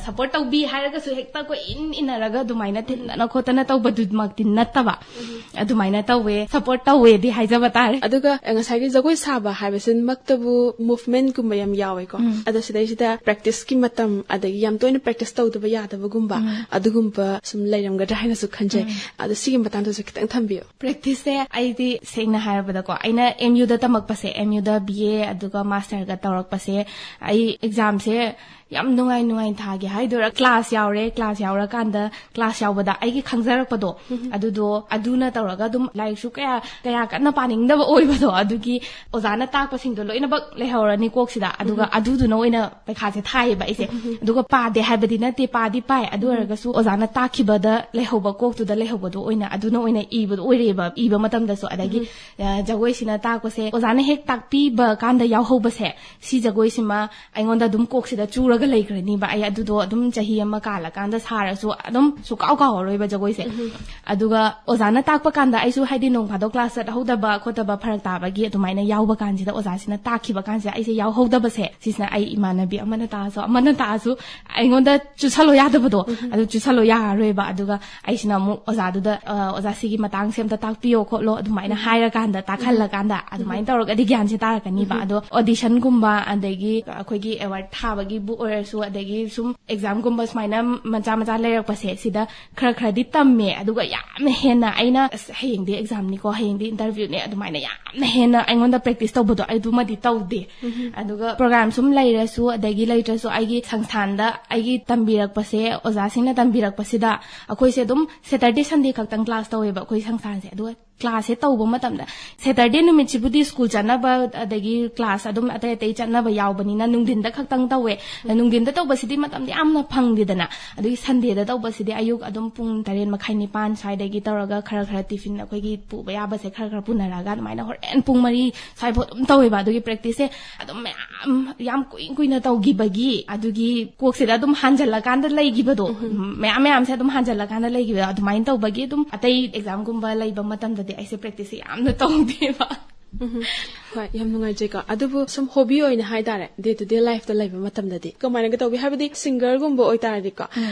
ꯁꯄꯣꯔꯠ ꯇꯧꯕꯤ ꯍꯥꯏꯔꯒꯁꯨ ꯍꯦꯛꯇ ꯀꯣꯏ ꯏꯟ ꯏꯟꯅꯔꯒ ꯑꯗꯨꯃꯥꯏꯅ ꯊꯤꯟꯗꯅ ꯈꯣꯠꯇꯅ ꯇꯧꯕꯗꯨꯃꯛꯇꯤ ꯅꯠꯇꯕ꯫ ꯑꯗꯨꯃꯥꯏꯅ ꯇꯧꯋꯦ, ꯁꯄꯣꯔꯠ ꯇꯧꯋꯦꯗꯤ ꯍꯥꯏꯖꯕ ꯇꯥꯔꯦ꯫ ꯑꯗꯨꯒ ꯉꯁꯥꯏꯒꯤ ꯖꯒꯣꯏ ꯁꯥꯕ ꯍꯥꯏꯕꯁꯤꯃꯛꯇꯕꯨ ꯃꯨꯚꯃꯦꯟꯠꯀꯨꯝꯕ ꯌꯥꯝ ꯌꯥꯎꯋꯦꯀꯣ꯫ ꯑꯗꯣ ꯁꯤꯗꯩꯁꯤꯗ ꯄ꯭ꯔꯦꯛꯇꯤꯁꯀꯤ ꯃꯇꯝ, ꯑꯗꯒꯤ ꯌꯥꯝ ꯇꯣꯏꯅ ꯄ꯭ꯔꯦꯛꯇꯤꯁ ꯇꯧꯗꯕ ꯌꯥꯗꯕꯒꯨꯝꯕ, ꯑꯗꯨꯒꯨꯝꯕ ꯁꯨꯝ ꯂꯩꯔꯝꯒꯗ꯭ꯔꯥ ꯍꯥꯏꯅꯁꯨ ꯈꯟꯖꯩ꯫ ꯑꯗꯣ ꯁꯤꯒꯤ ꯃꯇꯥꯡꯗꯁꯨ ꯈꯤꯇꯪ ꯊꯝꯕꯤꯌꯨ꯫ ꯄ꯭ꯔꯦꯛꯇꯤꯁꯁꯦ ꯑꯩꯗꯤ ꯁꯦꯡꯅ ꯍꯥꯏꯔꯕꯗꯀꯣ, ꯑꯩꯅ ꯑꯦꯝ ꯌꯨꯗ ꯇꯝꯃꯛꯄꯁꯦ, ꯑꯦꯝ ꯌꯨꯗ ꯕꯤ ꯑꯦ ꯑꯗꯨꯒ ꯃꯥꯁꯇꯔꯒ ꯇꯧꯔꯛꯄꯁꯦ, ꯑꯩ ꯑꯦꯛꯖꯥꯝꯁꯦ ꯌꯥꯝ ꯅꯨꯡꯉꯥꯏ ꯅꯨꯡꯉꯥꯏꯅ ꯊꯥꯒꯦ ꯍꯥꯏꯗꯣꯏꯔꯥ, ꯀ꯭ꯂꯥꯁ ꯌꯥꯎꯔꯦ, ꯀ꯭ꯂꯥꯁ ꯌꯥꯎꯔꯀꯥꯟꯗ ꯀ꯭ꯂꯥꯁ ꯌꯥꯎꯕꯗ ꯑꯩꯒꯤ ꯈꯪꯖꯔꯛꯄꯗꯣ, ꯑꯗꯨꯗꯣ, ꯑꯗꯨꯅ ꯇꯧꯔꯒ ꯑꯗꯨꯝ ꯂꯥꯏꯔꯤꯛꯁꯨ ꯀꯌꯥ ꯀꯌꯥ ꯀꯟꯅ ꯄꯥꯅꯤꯡꯗꯕ ꯑꯣꯏꯕꯗꯣ, ꯑꯗꯨꯒꯤ ꯑꯣꯖꯥꯅ ꯇꯥꯛꯄꯁꯤꯡꯗꯣ ꯂꯣꯏꯅꯃꯛ ꯂꯩꯍꯧꯔꯅꯤ ꯀꯣꯛꯁꯤꯗ, ꯑꯗꯨꯒ ꯑꯗꯨꯗꯨꯅ ꯑꯣꯏꯅ ꯄꯩꯈꯥꯁꯦ ꯊꯥꯏꯌꯦꯕ ꯑꯩꯁꯦ꯫ ꯑꯗꯨꯒ ꯄꯥꯗꯦ ꯍꯥꯏꯕꯗꯤ ꯅꯠꯇꯦ, ꯄꯥꯗꯤ ꯄꯥꯏ, ꯑꯗꯨ ꯑꯣꯏꯔꯒꯁꯨ ꯑꯣꯖꯥꯅ ꯇꯥꯛꯈꯤꯕꯗ ꯂꯩꯍꯧꯕ, ꯀꯣꯛꯇꯨꯗ ꯂꯩꯍꯧꯕꯗꯣ ꯑꯣꯏꯅ, ꯑꯗꯨꯅ ꯑꯣꯏꯅ ꯏꯕꯗꯣ ꯑꯣꯏꯔꯛꯑꯦꯕ꯫ ꯏꯕ ꯃꯇꯝꯗꯁꯨ, ꯑꯗꯒꯤ ꯑ, ꯖꯒꯣꯏꯁꯤꯅ ꯇꯥꯛꯄꯁꯦ, ꯑꯣꯖꯥꯅ ꯍꯦꯛ ꯇꯥꯛꯄꯤꯕ ꯀꯥꯟꯗ ꯌꯥꯎꯍꯧꯕꯁꯦ, ꯁꯤ ꯖꯒꯣꯏꯁꯤꯃ ꯑꯩꯉꯣꯟꯗ ꯑꯗꯨꯝ ꯀꯣꯛꯁꯤꯗ ꯆꯨꯔꯒ ꯂꯩꯈ꯭ꯔꯅꯤꯕ꯫ ꯑꯩ ꯑꯗꯨꯗꯣ ꯑꯗꯨꯝ ꯆꯍꯤ ꯑꯃ ꯀꯥꯜꯂꯀꯥꯟꯗ ꯁꯥꯔꯁꯨ ꯑꯗꯨꯝ ꯁꯨꯀꯥꯎ ꯀꯥꯎꯔꯔꯣꯏꯕ ꯖꯒꯣꯏꯁꯦ꯫ ꯑꯗꯨꯒ ꯑꯣꯖꯥꯅ ꯇꯥꯛꯄ ꯀꯥꯟꯗ ꯑꯩꯁꯨ, ꯍꯥꯏꯗꯤ, ꯅꯣꯡ ꯐꯥꯗꯣꯛ ꯀ꯭ꯂꯥꯁ ꯆꯠꯍꯧꯗꯕ ꯈꯣꯠꯇꯕ ꯐꯔꯛ ꯇꯥꯕꯒꯤ ꯑꯗꯨꯃꯥꯏꯅ ꯌꯥꯎꯕ ꯀꯥꯟꯁꯤꯗ, ꯑꯣꯖꯥꯁꯤꯅ ꯇꯥꯛꯈꯤꯕ ꯀꯥꯟꯁꯤꯗ ꯑꯩꯁꯦ ꯌꯥꯎꯍꯧꯗꯕꯁꯦ, ꯁꯤꯁꯤꯅ ꯑꯩ ꯏꯃꯥꯟꯅꯕꯤ ꯑꯃꯅ ꯇꯥꯛꯑꯁꯨ, ꯑꯃꯅ ꯇꯥꯛꯑꯁꯨ ꯑꯩꯉꯣꯟꯗ ꯆꯨꯁꯜꯂꯣ ꯌꯥꯗꯕꯗꯣ, ꯑꯗꯨ ꯆꯨꯁꯜꯂꯣ ꯌꯥꯔꯔꯣꯏꯕ꯫ ꯑꯗꯨꯒ ꯑꯩꯁꯤꯅ ꯑꯃꯨꯛ ꯑꯣꯖꯥꯗꯨꯗ, "ꯑ, ꯑꯣꯖꯥ, ꯁꯤꯒꯤ ꯃꯇꯥꯡꯁꯦ ꯑꯝꯇ ꯇꯥꯛꯄꯤꯌꯣ ꯈꯣꯠꯂꯣ", ꯑꯗꯨꯃꯥꯏꯅ ꯍꯥꯏꯔꯀꯥꯟꯗ, ꯇꯥꯛꯍꯜꯂꯀꯥꯟꯗ ꯑꯗꯨꯃꯥꯏꯅ ꯇꯧꯔꯒꯗꯤ ꯒ꯭ꯌꯥꯟꯁꯦ ꯇꯥꯔꯛꯀꯅꯤꯕ꯫ ꯑꯗꯣ ꯑꯣꯗꯤꯁꯟꯒꯨꯝꯕ, ꯑꯗꯒꯤ ꯑꯩꯈꯣꯏꯒꯤ ꯑꯦꯋꯥꯔꯗ ꯊꯥꯕꯒꯤꯕꯨ ꯑꯣꯏꯔꯁꯨ, ꯑꯗꯒꯤ ꯁꯨꯝ ꯑꯦꯛꯖꯥꯝꯒꯨꯝꯕ ꯁꯨꯃꯥꯏꯅ ꯃꯆꯥ ꯃꯆꯥ ꯂꯩꯔꯛꯄꯁꯦ, ꯁꯤꯗ ꯈꯔ ꯈꯔꯗꯤ ꯇꯝꯃꯦ꯫ ꯑꯗꯨꯒ ꯌꯥꯝꯅ ꯍꯦꯟꯅ ꯑꯩꯅ, "ꯑꯁ, ꯍꯌꯦꯡꯗꯤ ꯑꯦꯛꯖꯥꯝꯅꯤꯀꯣ, ꯍꯌꯦꯡꯗꯤ ꯏꯟꯇꯔꯚ꯭ꯌꯨꯅꯦ", ꯑꯗꯨꯃꯥꯏꯅ ꯌꯥꯝꯅ ꯍꯦꯟꯅ ꯑꯩꯉꯣꯟꯗ ꯄ꯭ꯔꯦꯛꯇꯤꯁ ꯇꯧꯕꯗꯣ, ꯑꯗꯨꯃꯗꯤ ꯇꯧꯗꯦ꯫ ꯑꯗꯨꯒ ꯄ꯭ꯔꯣꯒ꯭ꯔꯥꯝ ꯁꯨꯝ ꯂꯩꯔꯁꯨ, ꯑꯗꯒꯤ ꯂꯩꯇ꯭ꯔꯁꯨ, ꯑꯩꯒꯤ ꯁꯪꯁꯊꯥꯟꯗ ꯑꯩꯒꯤ ꯇꯝꯕꯤꯔꯛꯄꯁꯦ, ꯑꯣꯖꯥꯁꯤꯡꯅ ꯇꯝꯕꯤꯔꯛꯄꯁꯦ, ꯁꯤꯗ ꯑꯩꯈꯣꯏꯁꯦ ꯑꯗꯨꯝ Saturday Sunday ꯈꯛꯇꯪ class ꯇꯧꯋꯦꯕ ꯑꯩꯈꯣꯏ ꯁꯪꯁꯊꯥꯟꯁꯦ꯫ ꯑꯗꯨꯒ classꯁꯦ ꯇꯧꯕ ꯃꯇꯝꯗ Saturday ꯅꯨꯃꯤꯠꯁꯤꯕꯨꯗꯤ school ꯆꯠꯅꯕ ꯑꯗꯒꯤ class ꯑꯗꯨꯝ ꯑꯇꯩ ꯑꯇꯩ ꯆꯠꯅꯕ ꯌꯥꯎꯕꯅꯤꯅ ꯅꯨꯡꯊꯤꯟꯗ ꯈꯛꯇꯪ ꯇꯧꯋꯦ꯫ ꯅꯨꯡꯊꯤꯟꯗ ꯇꯧꯕꯁꯤꯗꯤ ꯃꯇꯝꯗꯤ ꯌꯥꯝꯅ ꯐꯪꯗꯦꯗꯅ꯫ ꯑꯗꯨꯒꯤ Sundayꯗ ꯇꯧꯕꯁꯤꯗꯤ ꯑꯌꯨꯛ ꯑꯗꯨꯝ ꯄꯨꯡ ꯇꯔꯦꯠ ꯃꯈꯥꯏ ꯅꯤꯄꯥꯟ ꯁ꯭ꯋꯥꯏꯗꯒꯤ ꯇꯧꯔꯒ ꯈꯔ ꯈꯔ tiffin ꯑꯩꯈꯣꯏꯒꯤ ꯄꯨꯕ ꯌꯥꯕꯁꯦ ꯈꯔ ꯈꯔ ꯄꯨꯅꯔꯒ ꯑꯗꯨꯃꯥꯏꯅ ꯍꯣꯔꯦꯟ ꯄꯨꯡ ꯃꯔꯤ ꯁ꯭ꯋꯥꯏꯐꯥꯎ ꯑꯗꯨꯝ ꯇꯧꯋꯦꯕ꯫ ꯑꯗꯨꯒꯤ practiceꯁꯦ ꯑꯗꯨꯝ ꯃꯌꯥꯝ ꯌꯥꯝ ꯀꯨꯏ ꯀꯨꯏꯅ ꯇꯧꯈꯤꯕꯒꯤ ꯑꯗꯨꯒꯤ ꯀꯣꯛꯁꯤꯗ ꯑꯗꯨꯝ ꯍꯥꯟꯖꯜꯂꯀꯥꯟꯗ ꯂꯩꯈꯤꯕꯗꯣ꯫ ꯃꯌꯥꯝ ꯃꯌꯥꯝꯁꯦ ꯑꯗꯨꯝ ꯍꯥꯟꯖꯜꯂꯀꯥꯟꯗ ꯂꯩꯈꯤꯕꯗꯣ꯫ ꯑꯗꯨꯃꯥꯏꯅ ꯇꯧꯕꯒꯤ ꯑꯗꯨꯝ ꯑꯇꯩ examꯒꯨꯝꯕ ꯂꯩꯕ ꯃꯇꯝꯗꯗꯤ ꯑꯩꯁꯦ practiceꯁꯦ ꯌꯥꯝꯅ ꯇꯧꯗꯦꯕ꯫ ꯎꯝ, ꯍꯣꯏ, ꯌꯥꯝ ꯅꯨꯡꯉꯥꯏꯖꯩꯀꯣ꯫ ꯑꯗꯨꯕꯨ ꯁꯨꯝ hobby ꯑꯣꯏꯅ ꯍꯥꯏꯇꯥꯔꯦ, day to day lifeꯇ ꯂꯩꯕ ꯃꯇꯝꯗꯗꯤ ꯀꯃꯥꯏꯅꯒ ꯇꯧꯒꯦ? ꯍꯥꯏꯕꯗꯤ singerꯒꯨꯝꯕ ꯑꯣꯏꯇꯥꯔꯗꯤꯀꯣ,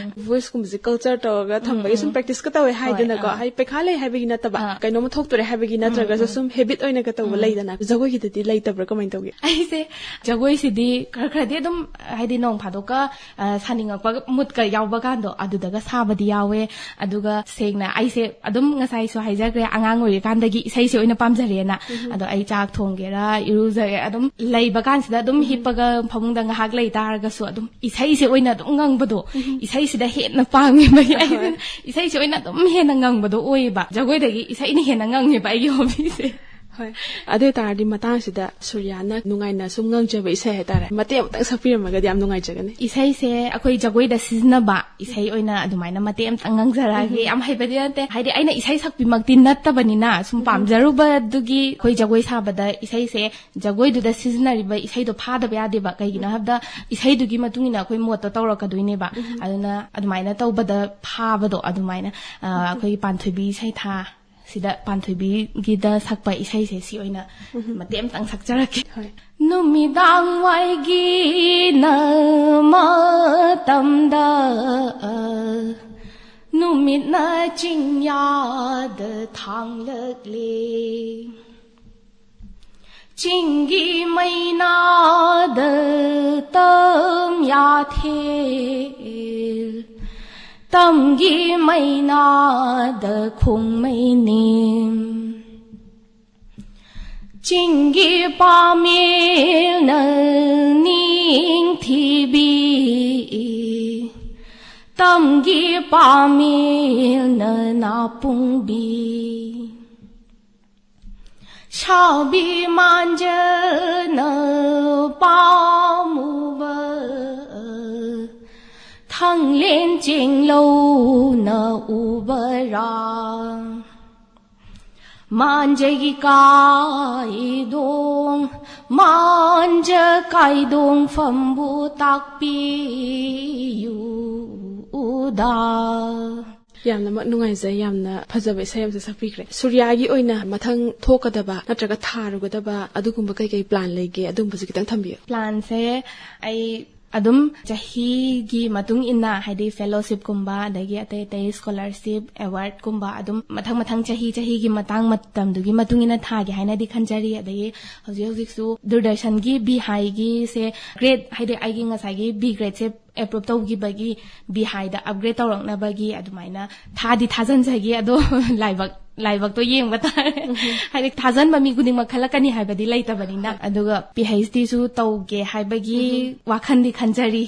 voiceꯀꯨꯝꯕꯁꯦ culture ꯇꯧꯔꯒ ꯊꯝꯕꯒꯤ ꯁꯨꯝ practice ꯀ ꯇꯧꯋꯦ ꯍꯥꯏꯗꯅꯀꯣ꯫ ꯑꯥ꯫ ꯍꯥꯏꯗꯤ ꯄꯩꯈꯥ ꯂꯩ ꯍꯥꯏꯕꯒꯤ ꯅꯠꯇꯕ, ꯑꯥ꯫ ꯀꯩꯅꯣꯝꯃ ꯊꯣꯛꯇꯣꯔꯦ ꯍꯥꯏꯕꯒꯤ ꯅꯠꯇ꯭ꯔꯒꯁꯨ ꯁꯨꯝ habit ꯑꯣꯏꯅꯒ ꯇꯧꯕ ꯂꯩꯗꯅ, ꯖꯒꯣꯏꯒꯤꯗꯗꯤ ꯂꯩꯇꯕ꯭ꯔꯥ? ꯀꯃꯥꯏꯅ ꯇꯧꯒꯦ? ꯑꯩꯁꯦ ꯖꯒꯣꯏꯁꯤꯗꯤ ꯈꯔ ꯈꯔꯗꯤ ꯑꯗꯨꯝ, ꯍꯥꯏꯗꯤ ꯅꯣꯡ ꯐꯥꯗꯣꯛꯀ ꯑ, ꯁꯥꯅꯤꯡꯉꯛꯄ moodꯀ ꯌꯥꯎꯕ ꯀꯥꯟꯗꯣ ꯑꯗꯨꯗꯒ ꯁꯥꯕꯗꯤ ꯌꯥꯎꯋꯦ꯫ ꯑꯗꯨꯒ ꯁꯦꯡꯅ ꯑꯩꯁꯦ ꯑꯗꯨꯝ ꯉꯁꯥꯏꯁꯨ ꯍꯥꯏꯖꯈ꯭ꯔꯦ, ꯑꯉꯥꯡ ꯑꯣꯏꯔꯤꯀꯥꯟꯗꯒꯤ ꯏꯁꯩꯁꯦ ꯑꯣꯏꯅ ꯄꯥꯝꯖꯔꯦꯅ꯫ ꯑꯗꯣ ꯑꯩ ꯆꯥꯛ ꯊꯣꯡꯒꯦꯔꯥ, ꯏꯔꯨꯖꯒꯦꯔꯥ, ꯑꯗꯨꯝ ꯂꯩꯕ ꯀꯥꯟꯁꯤꯗ ꯑꯗꯨꯝ ꯍꯤꯞꯄꯒ ꯐꯃꯨꯡꯗ ꯉꯥꯏꯍꯥꯛ ꯂꯩ ꯇꯥꯔꯒꯁꯨ ꯑꯗꯨꯝ ꯏꯁꯩꯁꯦ ꯑꯣꯏꯅ ꯑꯗꯨꯝ ꯉꯪꯕꯗꯣ, ꯏꯁꯩꯁꯤꯗ ꯍꯦꯟꯅ ꯄꯥꯝꯃꯦꯕ ꯑꯩ꯫ ꯑꯗꯨꯅ ꯏꯁꯩꯁꯦ ꯑꯣꯏꯅ ꯑꯗꯨꯝ ꯍꯦꯟꯅ ꯉꯪꯕꯗꯣ ꯑꯣꯏꯌꯦꯕ꯫ ꯖꯒꯣꯏꯗꯒꯤ ꯏꯁꯩꯅ ꯍꯦꯟꯅ ꯉꯪꯉꯦꯕ ꯑꯩꯒꯤ hobbyꯁꯦ꯫ ꯍꯣꯏ꯫ ꯑꯗꯨ ꯑꯣꯏꯇꯥꯔꯗꯤ ꯃꯇꯥꯡꯁꯤꯗ ꯁꯨꯔꯤꯌꯥꯅ ꯅꯨꯡꯉꯥꯏꯅ ꯁꯨꯝ ꯉꯪꯖꯕ ꯏꯁꯩ ꯍꯥꯏꯇꯥꯔꯦ, ꯃꯇꯦꯛ ꯑꯃꯨꯛꯇꯪ ꯁꯛꯄꯤꯔꯝꯃꯒꯗꯤ ꯌꯥꯝ ꯅꯨꯡꯉꯥꯏꯖꯒꯅꯤ꯫ ꯏꯁꯩꯁꯦ ꯑꯩꯈꯣꯏ ꯖꯒꯣꯏꯗ ꯁꯤꯖꯤꯟꯅꯕ ꯏꯁꯩ ꯑꯣꯏꯅ ꯑꯗꯨꯃꯥꯏꯅ ꯃꯇꯦꯛ ꯑꯃꯇꯪ ꯉꯪꯖꯔꯛꯑꯒꯦ꯫ ꯌꯥꯝ ꯍꯩꯕꯗꯤ ꯅꯠꯇꯦ, ꯍꯥꯏꯗꯤ ꯑꯩꯅ ꯏꯁꯩ ꯁꯛꯄꯤꯃꯛꯇꯤ ꯅꯠꯇꯕꯅꯤꯅ, ꯁꯨꯝ ꯄꯥꯝꯖꯔꯨꯕꯗꯨꯒꯤ ꯑꯩꯈꯣꯏ ꯖꯒꯣꯏ ꯁꯥꯕꯗ ꯏꯁꯩꯁꯦ, ꯖꯒꯣꯏꯗꯨꯗ ꯁꯤꯖꯤꯟꯅꯔꯤꯕ ꯏꯁꯩꯗꯣ ꯐꯥꯗꯕ ꯌꯥꯗꯦꯕ꯫ ꯀꯩꯒꯤꯅꯣ ꯍꯥꯏꯕꯗ ꯏꯁꯩꯗꯨꯒꯤ ꯃꯇꯨꯡ ꯏꯟꯅ ꯑꯩꯈꯣꯏ moodꯇꯣ ꯇꯧꯔꯛꯀꯗꯣꯏꯅꯦꯕ꯫ ꯑꯗꯨꯅ ꯑꯗꯨꯃꯥꯏꯅ ꯇꯧꯕꯗ ꯐꯥꯕꯗꯣ ꯑꯗꯨꯃꯥꯏꯅ, ꯑ, ꯑꯩꯈꯣꯏꯒꯤ ꯄꯥꯟꯊꯣꯏꯕꯤ ꯏꯁꯩꯊꯥ ꯁꯤꯗ ꯄꯥꯟꯊꯣꯏꯕꯤꯒꯤꯗ ꯁꯛꯄ ꯏꯁꯩꯁꯦ ꯁꯤ ꯑꯣꯏꯅ ꯃꯇꯦꯛ ꯑꯃꯇꯪ ꯁꯛꯆꯔꯛꯀꯦ꯫ ꯍꯣꯏ꯫ ꯅꯨꯃꯤꯗꯥꯡ ꯋꯥꯏꯒꯤ ꯅ ꯃꯇꯝꯗ ꯅꯨꯃꯤꯠꯅ ꯆꯤꯡꯌꯥꯗ ꯊꯥꯡꯂꯛꯂꯦ꯫ ꯆꯤꯡꯒꯤ ꯃꯩꯅꯥꯗ ꯇꯝ ꯌꯥꯊꯦꯜ, ꯇꯝꯒꯤ ꯃꯩꯅꯥꯗ ꯈꯣꯡꯃꯩ ꯅꯦꯝ꯫ ꯆꯤꯡꯒꯤ ꯄꯥꯃꯦꯜꯅ ꯅꯤꯡꯊꯤꯕꯤ, ꯇꯝꯒꯤ ꯄꯥꯃꯦꯜꯅ ꯅꯥꯄꯨꯡꯕꯤ, ꯁꯥꯕꯤ ꯃꯥꯟꯖꯅ ꯄꯥꯝꯃꯨꯕ, ꯊꯪꯂꯦꯟ ꯆꯤꯡꯂꯧꯅ ꯎꯕꯔꯥ? ꯃꯥꯟꯖꯒꯤ ꯀꯥꯏꯗꯣꯡ, ꯃꯥꯟꯖ ꯀꯥꯏꯗꯣꯡꯐꯝꯕꯨ ꯇꯥꯛꯄꯤꯌꯨꯗ꯫ ꯌꯥꯝꯅꯃꯛ ꯅꯨꯡꯉꯥꯏꯖꯩ, ꯌꯥꯝꯅ ꯐꯖꯕ ꯏꯁꯩ ꯑꯃꯁꯨ ꯁꯛꯄꯤꯈ꯭ꯔꯦ꯫ ꯁꯨꯔꯤꯌꯥꯒꯤ ꯑꯣꯏꯅ ꯃꯊꯪ ꯊꯣꯛꯀꯗꯕ ꯅꯠꯇ꯭ꯔꯒ ꯊꯥꯔꯨꯒꯗꯕ ꯑꯗꯨꯒꯨꯝꯕ ꯀꯩꯀꯩ plan ꯂꯩꯒꯦ, ꯑꯗꯨꯝꯕꯁꯨ ꯈꯤꯇꯪ ꯊꯝꯕꯤꯌꯨ꯫ Planꯁꯦ ꯑꯩ ꯑꯗꯨꯝ ꯆꯍꯤꯒꯤ ꯃꯇꯨꯡ ꯏꯟꯅ, ꯍꯥꯏꯗꯤ fellowshipꯀꯨꯝꯕ, ꯑꯗꯒꯤ ꯑꯇꯩ ꯑꯇꯩ scholarship, awardꯀꯨꯝꯕ, ꯑꯗꯨꯝ ꯃꯊꯪ ꯃꯊꯪ ꯆꯍꯤ ꯆꯍꯤꯒꯤ ꯃꯇꯥꯡ ꯃꯇꯝꯗꯨꯒꯤ ꯃꯇꯨꯡ ꯏꯟꯅ ꯊꯥꯒꯦ ꯍꯥꯏꯅꯗꯤ ꯈꯟꯖꯔꯤ꯫ ꯑꯗꯒꯤ ꯍꯧꯖꯤꯛ ꯍꯧꯖꯤꯛꯁꯨ ꯗꯨꯔꯗꯔꯁꯟꯒꯤ B Highꯒꯤꯁꯦ grade, ꯍꯥꯏꯗꯤ ꯑꯩꯒꯤ ꯉꯁꯥꯏꯒꯤ B gradeꯁꯦ approve ꯇꯧꯈꯤꯕꯒꯤ B Highꯗ upgrade ꯇꯧꯔꯛꯅꯕꯒꯤ ꯑꯗꯨꯃꯥꯏꯅ ꯊꯥꯗꯤ ꯊꯥꯖꯟꯖꯒꯦ꯫ ꯑꯗꯣ ꯂꯥꯏꯕꯛ, ꯂꯥꯏꯕꯛꯇꯣ ꯌꯦꯡꯕ ꯇꯥꯔꯦ꯫ ꯍꯥꯏꯗꯤ ꯊꯥꯖꯟꯕ ꯃꯤ ꯈꯨꯗꯤꯡꯃꯛ ꯈꯜꯂꯛꯀꯅꯤ ꯍꯥꯏꯕꯗꯤ ꯂꯩꯇꯕꯅꯤꯅ꯫ ꯑꯗꯨꯒ PhDꯁꯨ ꯇꯧꯒꯦ ꯍꯥꯏꯕꯒꯤ ꯋꯥꯈꯜꯗꯤ ꯈꯟꯖꯔꯤ꯫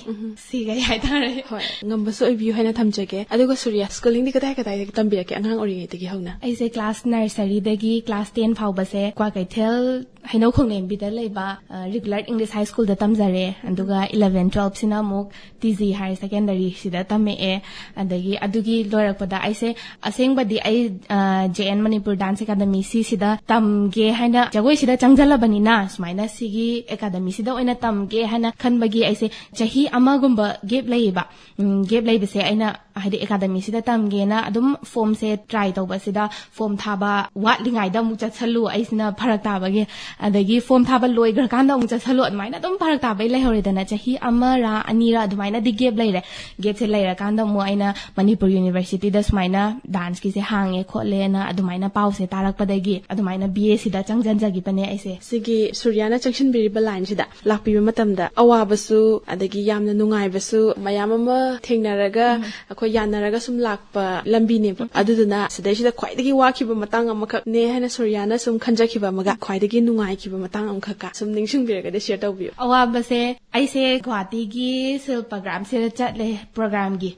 ꯁꯤꯒꯩ ꯍꯥꯏꯇꯥꯔꯦ꯫ ꯍꯣꯏ, ꯉꯝꯕꯁꯨ ꯑꯣꯏꯕꯤꯌꯨ ꯍꯥꯏꯅ ꯊꯝꯖꯒꯦ꯫ ꯑꯗꯨꯒ ꯁꯨꯔꯤꯌꯥ, schoolingꯗꯤ ꯀꯗꯥꯏ ꯀꯗꯥꯏꯗꯒꯤ ꯇꯝꯕꯤꯔꯛꯀꯦ ꯑꯉꯥꯡ ꯑꯣꯏꯔꯤꯉꯩꯗꯒꯤ ꯍꯧꯅ? ꯑꯩꯁꯦ class nurseryꯗꯒꯤ class ten ꯐꯥꯎꯕꯁꯦ ꯀ꯭ꯋꯥꯀꯩꯊꯦꯜ ꯍꯩꯅꯧ ꯈꯣꯡꯂꯦꯝꯕꯤꯗ ꯂꯩꯕ, ꯑ, regular English High Schoolꯗ ꯇꯝꯖꯔꯦ꯫ ꯑꯗꯨꯒ eleven twelveꯁꯤꯅ ꯑꯃꯨꯛ TG Higher Secondaryꯁꯤꯗ ꯇꯝꯃꯛꯑꯦ꯫ ꯑꯗꯒꯤ ꯑꯗꯨꯒꯤ ꯂꯣꯏꯔꯛꯄꯗ ꯑꯩꯁꯦ ꯑꯁꯦꯡꯕꯗꯤ ꯑꯩ, ꯑ, JN Manipur Dance Academy ꯁꯤꯁꯤꯗ ꯇꯝꯒꯦ ꯍꯥꯏꯅ ꯖꯒꯣꯏꯁꯤꯗ ꯆꯪꯁꯤꯜꯂꯕꯅꯤꯅ, ꯁꯨꯃꯥꯏꯅ ꯁꯤꯒꯤ academyꯁꯤꯗ ꯑꯣꯏꯅ ꯇꯝꯒꯦ ꯍꯥꯏꯅ ꯈꯟꯕꯒꯤ ꯑꯩꯁꯦ ꯆꯍꯤ ꯑꯃꯒꯨꯝꯕ gap ꯂꯩꯌꯦꯕ꯫ ꯎꯝ, gap ꯂꯩꯕꯁꯦ ꯑꯩꯅ ꯍꯥꯏꯗꯤ academyꯁꯤꯗ ꯇꯝꯒꯦꯅ ꯑꯗꯨꯝ formꯁꯦ try ꯇꯧꯕꯁꯤꯗ form ꯊꯥꯕ ꯋꯥꯠꯂꯤꯉꯩꯗ ꯑꯃꯨꯛ ꯆꯠꯁꯜꯂꯨ, ꯑꯩꯁꯤꯅ ꯐꯔꯛ ꯇꯥꯕꯒꯤ, ꯑꯗꯒꯤ form ꯊꯥꯕ ꯂꯣꯏꯈ꯭ꯔꯀꯥꯟꯗ ꯑꯃꯨꯛ ꯆꯠꯁꯜꯂꯨ, ꯑꯗꯨꯃꯥꯏꯅ ꯑꯗꯨꯝ ꯐꯔꯛ ꯇꯥꯕꯩ ꯂꯩꯍꯧꯔꯦꯗꯅ꯫ ꯆꯍꯤ ꯑꯃꯔꯥ ꯑꯅꯤꯔꯥ ꯑꯗꯨꯃꯥꯏꯅꯗꯤ gap ꯂꯩꯔꯦ꯫ Gapꯁꯦ ꯂꯩꯔꯀꯥꯟꯗ ꯑꯃꯨꯛ ꯑꯩꯅ ꯃꯅꯤꯄꯨꯔ Universityꯗ ꯁꯨꯃꯥꯏꯅ danceꯀꯤꯁꯦ ꯍꯥꯡꯉꯦ ꯈꯣꯠꯂꯦꯅ ꯑꯗꯨꯃꯥꯏꯅ ꯄꯥꯎꯁꯦ ꯇꯥꯔꯛꯄꯗꯒꯤ ꯑꯗꯨꯃꯥꯏꯅ BAꯁꯤꯗ ꯆꯪꯁꯤꯟꯖꯈꯤꯕꯅꯦ ꯑꯩꯁꯦ꯫ ꯁꯤꯒꯤ ꯁꯨꯔꯤꯌꯥꯅ ꯆꯪꯁꯤꯟꯕꯤꯔꯤꯕ lineꯁꯤꯗ ꯂꯥꯛꯄꯤꯕ ꯃꯇꯝꯗ ꯑꯋꯥꯕꯁꯨ ꯑꯗꯒꯤ ꯌꯥꯝꯅ ꯅꯨꯡꯉꯥꯏꯕꯁꯨ ꯃꯌꯥꯝ ꯑꯃ ꯊꯦꯡꯅꯔꯒ ꯑꯩꯈꯣꯏ ꯌꯥꯅꯔꯒ ꯁꯨꯝ ꯂꯥꯛꯄ ꯂꯝꯕꯤꯅꯦꯕ꯫ ꯑꯗꯨꯗꯨꯅ ꯁꯤꯗꯩꯁꯤꯗ ꯈ꯭ꯋꯥꯏꯗꯒꯤ ꯋꯥꯈꯤꯕ ꯃꯇꯥꯡ ꯑꯃꯈꯛꯅꯦ ꯍꯥꯏꯅ ꯁꯨꯔꯤꯌꯥꯅ ꯁꯨꯝ ꯈꯟꯖꯈꯤꯕ ꯑꯃꯒ ꯈ꯭ꯋꯥꯏꯗꯒꯤ ꯅꯨꯡꯉꯥꯏꯈꯤꯕ ꯃꯇꯥꯡ ꯑꯃꯈꯛꯀ ꯁꯨꯝ ꯅꯤꯡꯁꯤꯡꯕꯤꯔꯒꯗꯤ ꯁꯤꯌꯔ ꯇꯧꯕꯤꯌꯨ꯫ ꯑꯋꯥꯕꯁꯦ, ꯑꯩꯁꯦ ꯒꯨꯋꯥꯍꯥꯇꯤꯒꯤ ꯁꯤꯜꯄꯒ꯭ꯔꯥꯝꯁꯤꯗ ꯆꯠꯂꯦ ꯄ꯭ꯔꯣꯒ꯭ꯔꯥꯝꯒꯤ꯫